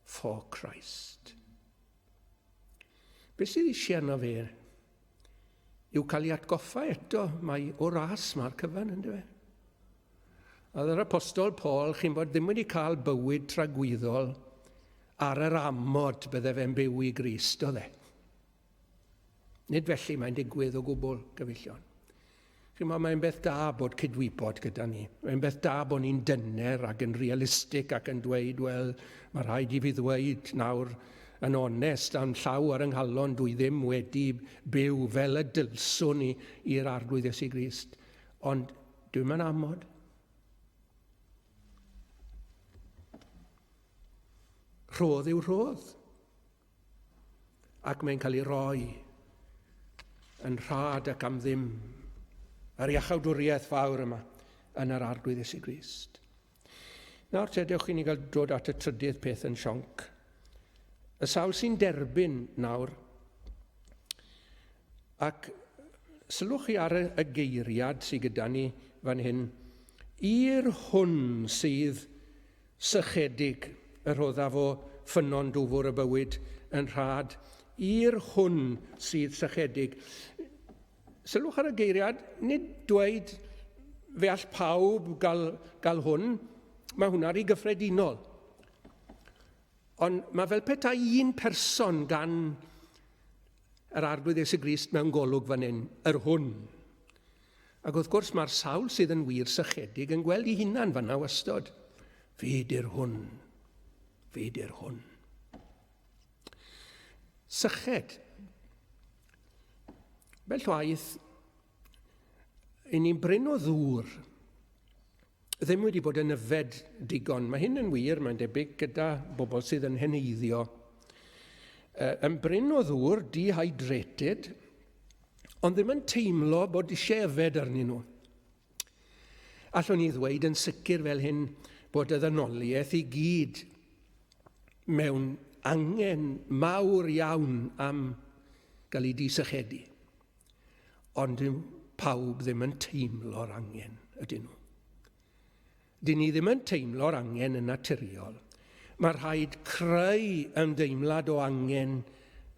for Christ. Be sydd eisiau arno fe yw cael ei atgoffa eto mai o ras mae'r cyfan, ynddo fe? Oedd yr apostol Paul, chi'n bod, ddim wedi cael bywyd tragwyddol ar yr amod bydde fe'n byw i Grist, oedd e? Nid felly mae'n digwydd o gwbl, gyfeillion. Chi'n meddwl, mae'n beth da bod cydwybod gyda ni. Mae'n beth da bod ni'n dyner ac yn realistig ac yn dweud, wel, mae rhaid i fi ddweud nawr yn onest am llaw ar yng nghalon, dwi ddim wedi byw fel y dylswn i i'r Arglwydd Iesu Grist. Ond dwi'n mynd amod. Rhodd yw rhodd. Ac mae'n cael ei roi yn rhad ac am ddim yr iachawdwriaeth fawr yma yn yr Arglwydd Iesu Grist. Nawr te, dewch i ni gael dod at y trydydd peth yn sionc. Y sawl sy'n derbyn nawr, ac sylwch chi ar y geiriad sydd gyda ni fan hyn, i'r hwn sydd Sychedig, y rhoddaf o ffynnon dwfr y bywyd yn rhad i'r hwn sydd sychedig. Sylwch ar y geiriad, nid dweud fe all pawb gael, gael hwn, mae hwnna rhy gyffredinol. Ond mae fel petai un person gan yr Arglwydd Iesu Grist mewn golwg fan hyn, yr hwn. Ac wrth gwrs mae'r sawl sydd yn wir sychedig yn gweld ei hunan fanna wastod. Fi di'r hwn. Fi di'r hwn. Syched. Fel llwaith, i ni'n brin o ddŵr ddim wedi bod yn yfed digon. Mae hyn yn wir, mae'n debyg, gyda bobl sydd yn heneiddio. Yn brin o ddŵr, dehydrated, ond ddim yn teimlo bod eisiau yfed arnyn nhw. Allwn ni ddweud yn sicr fel hyn bod y ddynoliaeth i gyd mewn angen mawr iawn am gael ei disychedu. Ond dyw pawb ddim yn teimlo'r angen, ydyn nhw? Dyn ni ddim yn teimlo'r angen yn naturiol. Mae rhaid creu ymdeimlad o angen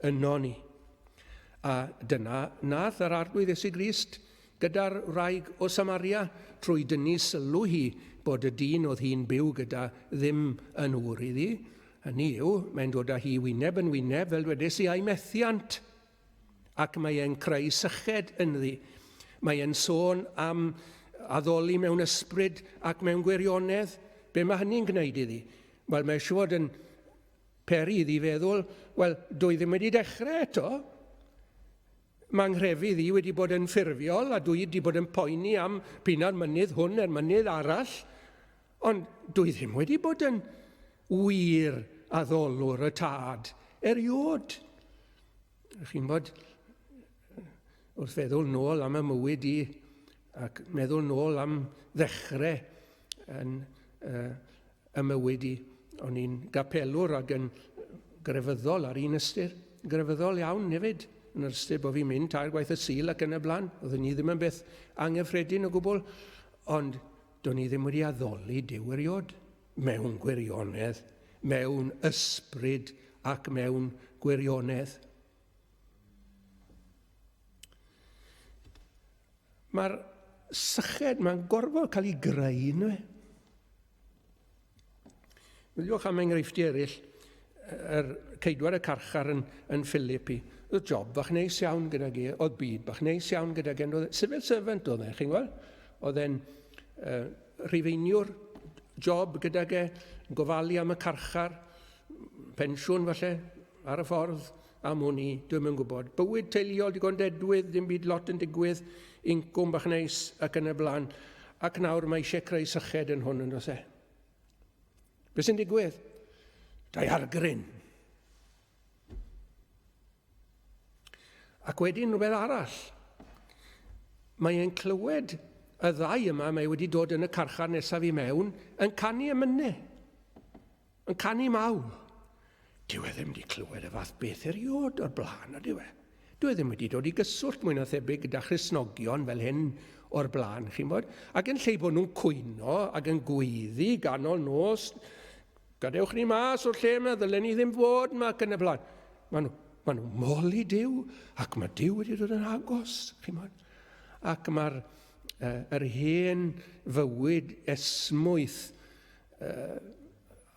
yno ni. A dyna nath yr Arglwydd Iesu Grist gyda'r wraig o Samaria trwy dynnu sylw hi bod y dyn oedd hi'n byw gyda ddim yn ŵr iddi. Hynny yw, mae'n dod â hi wyneb yn wyneb, fel dwedes i, a'i methiant. ac mae e'n creu syched ynddi. Mae e'n sôn am addoli mewn ysbryd ac mewn gwirionedd. Be mae hynny'n gwneud iddi? Wel, mae eisiau fod yn peri iddi feddwl, wel, dwi ddim wedi dechrau eto. Mae nghrefydd i wedi bod yn ffurfiol a dwi wedi bod yn poeni am pina'r mynydd hwn neu'r mynydd arall, ond dwi ddim wedi bod yn wir addolwr y tad eriod. Chi'n bod, wrth feddwl nôl am y mywyd i ac meddwl nôl am ddechrau yn uh, y mywyd i, o'n i'n gapelwr ac yn grefyddol ar un ystyr, grefyddol iawn hefyd, yn yr ystyr bod fi'n mynd tair gwaith y Sul ac yn y blaen. Oeddwn ni ddim yn beth anghyffredin o gwbl, ond do'n i ddim wedi addoli Duw eriod mewn gwirionedd, mewn ysbryd ac mewn gwirionedd. Mae'r syched, mae'n gorfod cael ei greu, ynddo fe? Meddyliwch am enghreifftiau eraill, yr ceidwad y carchar yn, yn Philippi. Oedd job bach neis iawn gyda ge, oedd byd bach neis iawn gyda ge. Oedd civil servant oedd e, chi'n gweld? Oedd e'n uh, rhufeiniwr, job gyda ge, gofalu am y carchar, pensiwn falle, ar y ffordd, am hwn i, dwi'm yn gwybod. Bywyd teuluol digon dedwydd, dim byd lot yn digwydd, incwm bach neis ac yn y blaen. Ac nawr mae eisiau creu syched yn hwn yn does e? Be sy'n digwydd? Daeargryn. Ac wedyn rhywbeth arall. Mae e'n clywed y ddau yma, mae wedi dod yn y carchar nesaf i mewn, yn canu emynau. Yn canu mawl. Dyw e ddim wedi clywed y fath beth eriod o'r blaen, ydyw e? Dyw e ddim wedi dod i gyswllt mwy na thebyg gyda Christnogion fel hyn o'r blaen, chi'n bod? Ac yn lle bod nhw'n cwyno ac yn gweiddi ganol nos, gadewch ni mas o'r lle yma, ddylen ni ddim fod yma ac yn y blaen. Maen nhw, maen nhw moli Duw, ac mae Duw wedi dod yn agos, chi'n bod? Ac mae'r uh, yr hen fywyd esmwyth uh,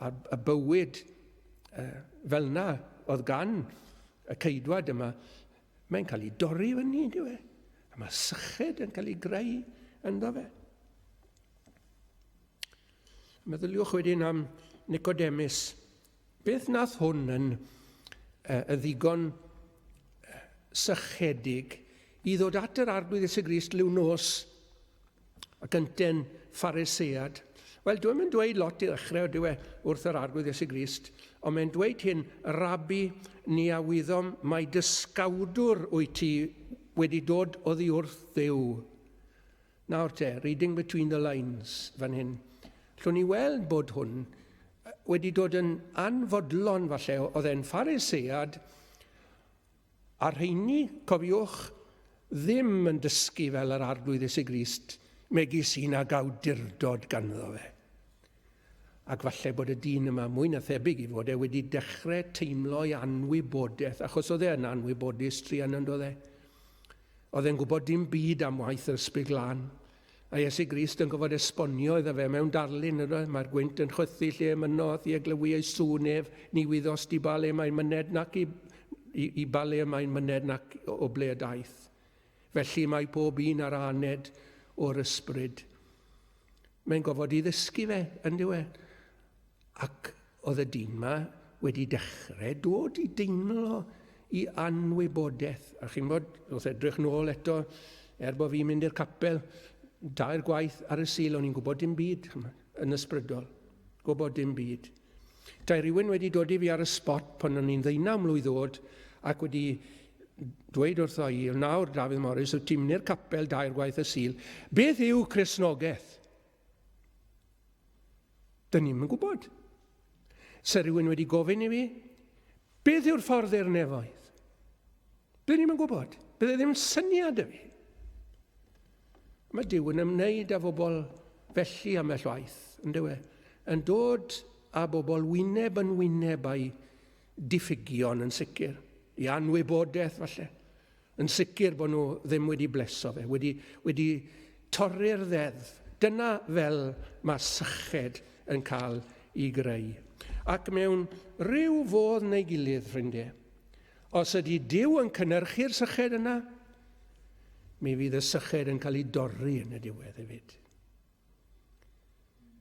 a, a bywyd uh, fel yna oedd gan y ceidwad yma, mae'n cael ei dorri fyny, ynddo fe? A mae syched yn cael ei greu ynddo fe. Meddyliwch wedyn am Nicodemus. Beth nath hwn yn uh, y ddigon sychedig i ddod at yr Arglwydd Iesu Grist liw nos Ac ynte'n Pharisead. Wel, dwi'm yn dweud lot i ddechrau, ydyw e, wrth yr Arglwydd Iesu Grist, ond mae'n dweud hyn, Rabbi, ni a wyddom mai dysgawdwr wyt ti wedi dod oddi wrth Dduw. Nawr te, reading between the lines fan hyn. Llwn ni weld bod hwn wedi dod yn anfodlon falle, oedd e'n Pharisead, A'r rheini, cofiwch, ddim yn dysgu fel yr Arglwydd Iesu Grist, megis un ag awdurdod ganddo fe. Ac falle bod y dyn yma mwy na thebyg i fod e wedi dechrau teimlo ei anwybodaeth, achos oedd e yn anwybodus druan yn doedd e. Oedd e'n gwybod dim byd am waith yr Ysbryd Glân. A Iesu Grist yn gofod esbonio iddo fe mewn darlun, yno, mae'r gwynt yn chwythu lle y mynno, a thi a glywi ei sŵn ef, ni wyddost i ba le mae'n myned nac i, i, i ba le mae'n myned nac o ble y daeth. Felly mae pob un ar aned o'r ysbryd. Mae'n gofod i ddysgu fe, yn dyw e? Ac oedd y dyn ma wedi dechrau dod i deimlo i anwybodaeth. A chi'n bod, wrth edrych nôl eto, er bod fi'n mynd i'r capel dair gwaith ar y Sul, o'n i'n gwybod dim byd yn ysbrydol. Gwybod dim byd. Tai rhywun wedi dod i fi ar y spot pan o'n i'n ddeunaw mlwydd oed ac wedi dweud wrtho i, nawr Dafydd Morris, wyt ti'n mynd i'r capel dair gwaith y Sul, beth yw Cristnogaeth? Dyn ni'm yn gwybod. Se rhywun wedi gofyn i fi, beth yw'r ffordd i'r nefoedd? Dyn ni'm yn gwybod. Bydde ddim syniad y fi. Mae Duw yn ymwneud â phobl felly ambell waith, yn dyw e? Yn dod â bobl wyneb yn wyneb â'i diffygion yn sicr, i anwybodaeth falle. Yn sicr bod nhw ddim wedi bleso fe, wedi, wedi torri'r ddeddf. Dyna fel mae syched yn cael ei greu. Ac mewn rhyw fodd neu gilydd, ffrindiau, os ydy Duw yn cynnyrchu'r syched yna, Mi fydd y syched yn cael ei dorri yn y diwedd hefyd.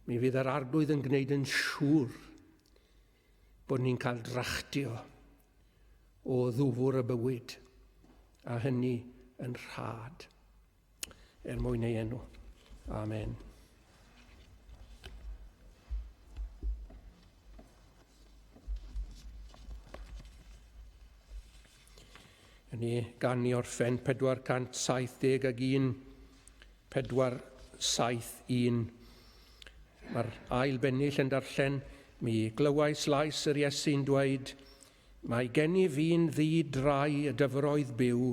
Mi fydd yr arglwydd yn gwneud yn siŵr bod ni'n cael drachtio o ddwfwr y bywyd, a hynny yn rhad, er mwyn ei enw. Amen. Yn ni gan i orffen 471, 471. Mae'r ail bennill yn darllen, mi glywais lais yr Iesu'n dweud, Mae gennyf un ddu drai y dyfroedd byw,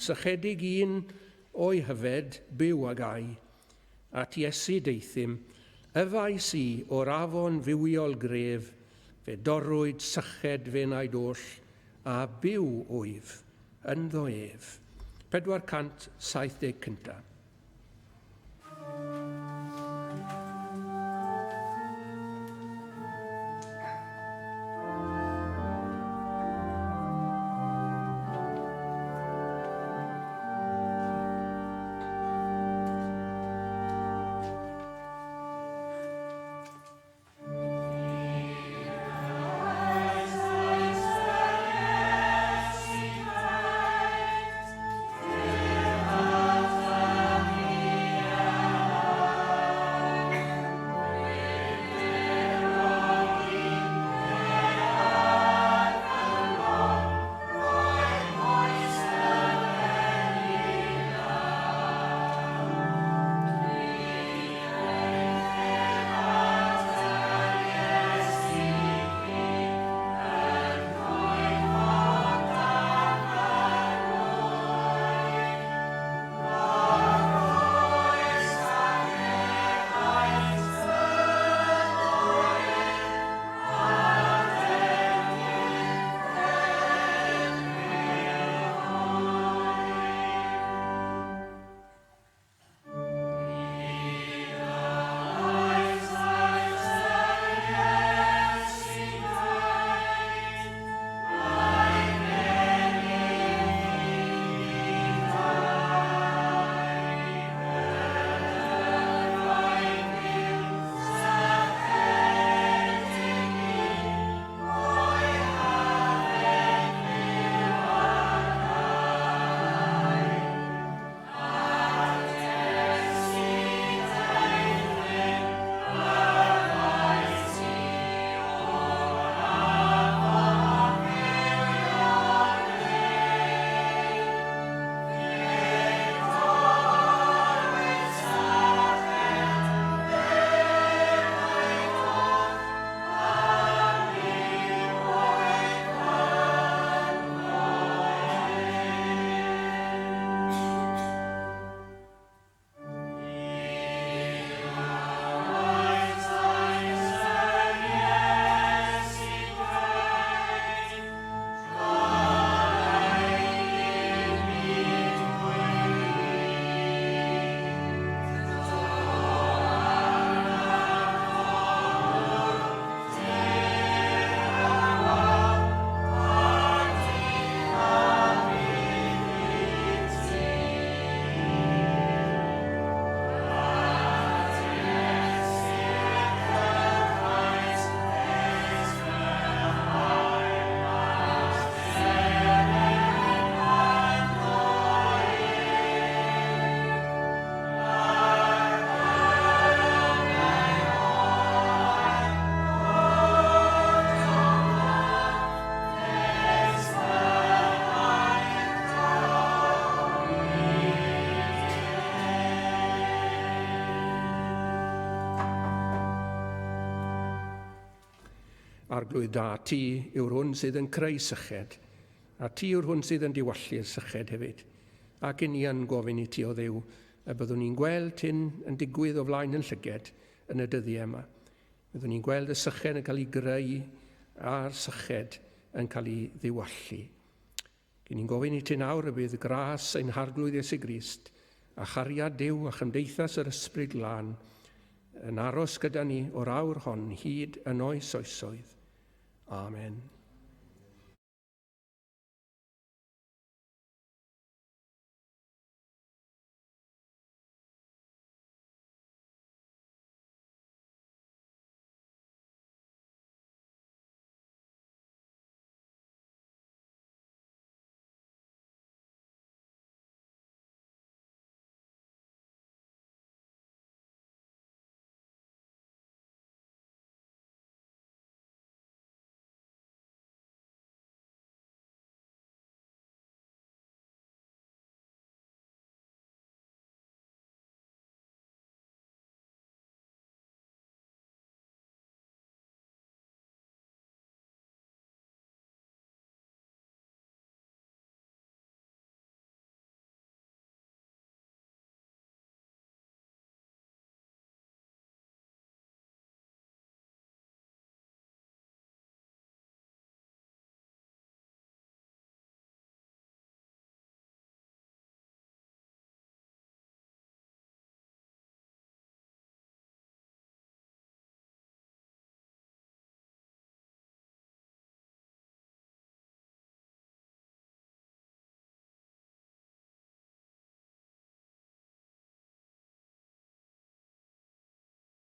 sychedig un o'i hyfed, byw ag ai. At Iesu deuthum, yfais i o'r afon fywiol gref, fe dorrwyd syched f'enaid oll, a byw wyf ynddo ef. 470 cyntaf. Arglwydd da, ti yw'r hwn sydd yn creu syched, a ti yw'r hwn sydd yn diwallu'r syched hefyd. Ac i ni yn gofyn i ti o Dduw y byddwn ni'n gweld hyn yn digwydd o flaen yn llyged yn y dyddiau yma. Byddwn ni'n gweld y syched yn cael ei greu a'r syched yn cael ei ddiwallu. Gyn ni'n gofyn i ti nawr y bydd gras ein Harglwydd Iesu Grist a chariad Duw a chymdeithas yr Ysbryd Glân yn aros gyda ni o'r awr hon hyd yn oes oesoedd. Amen.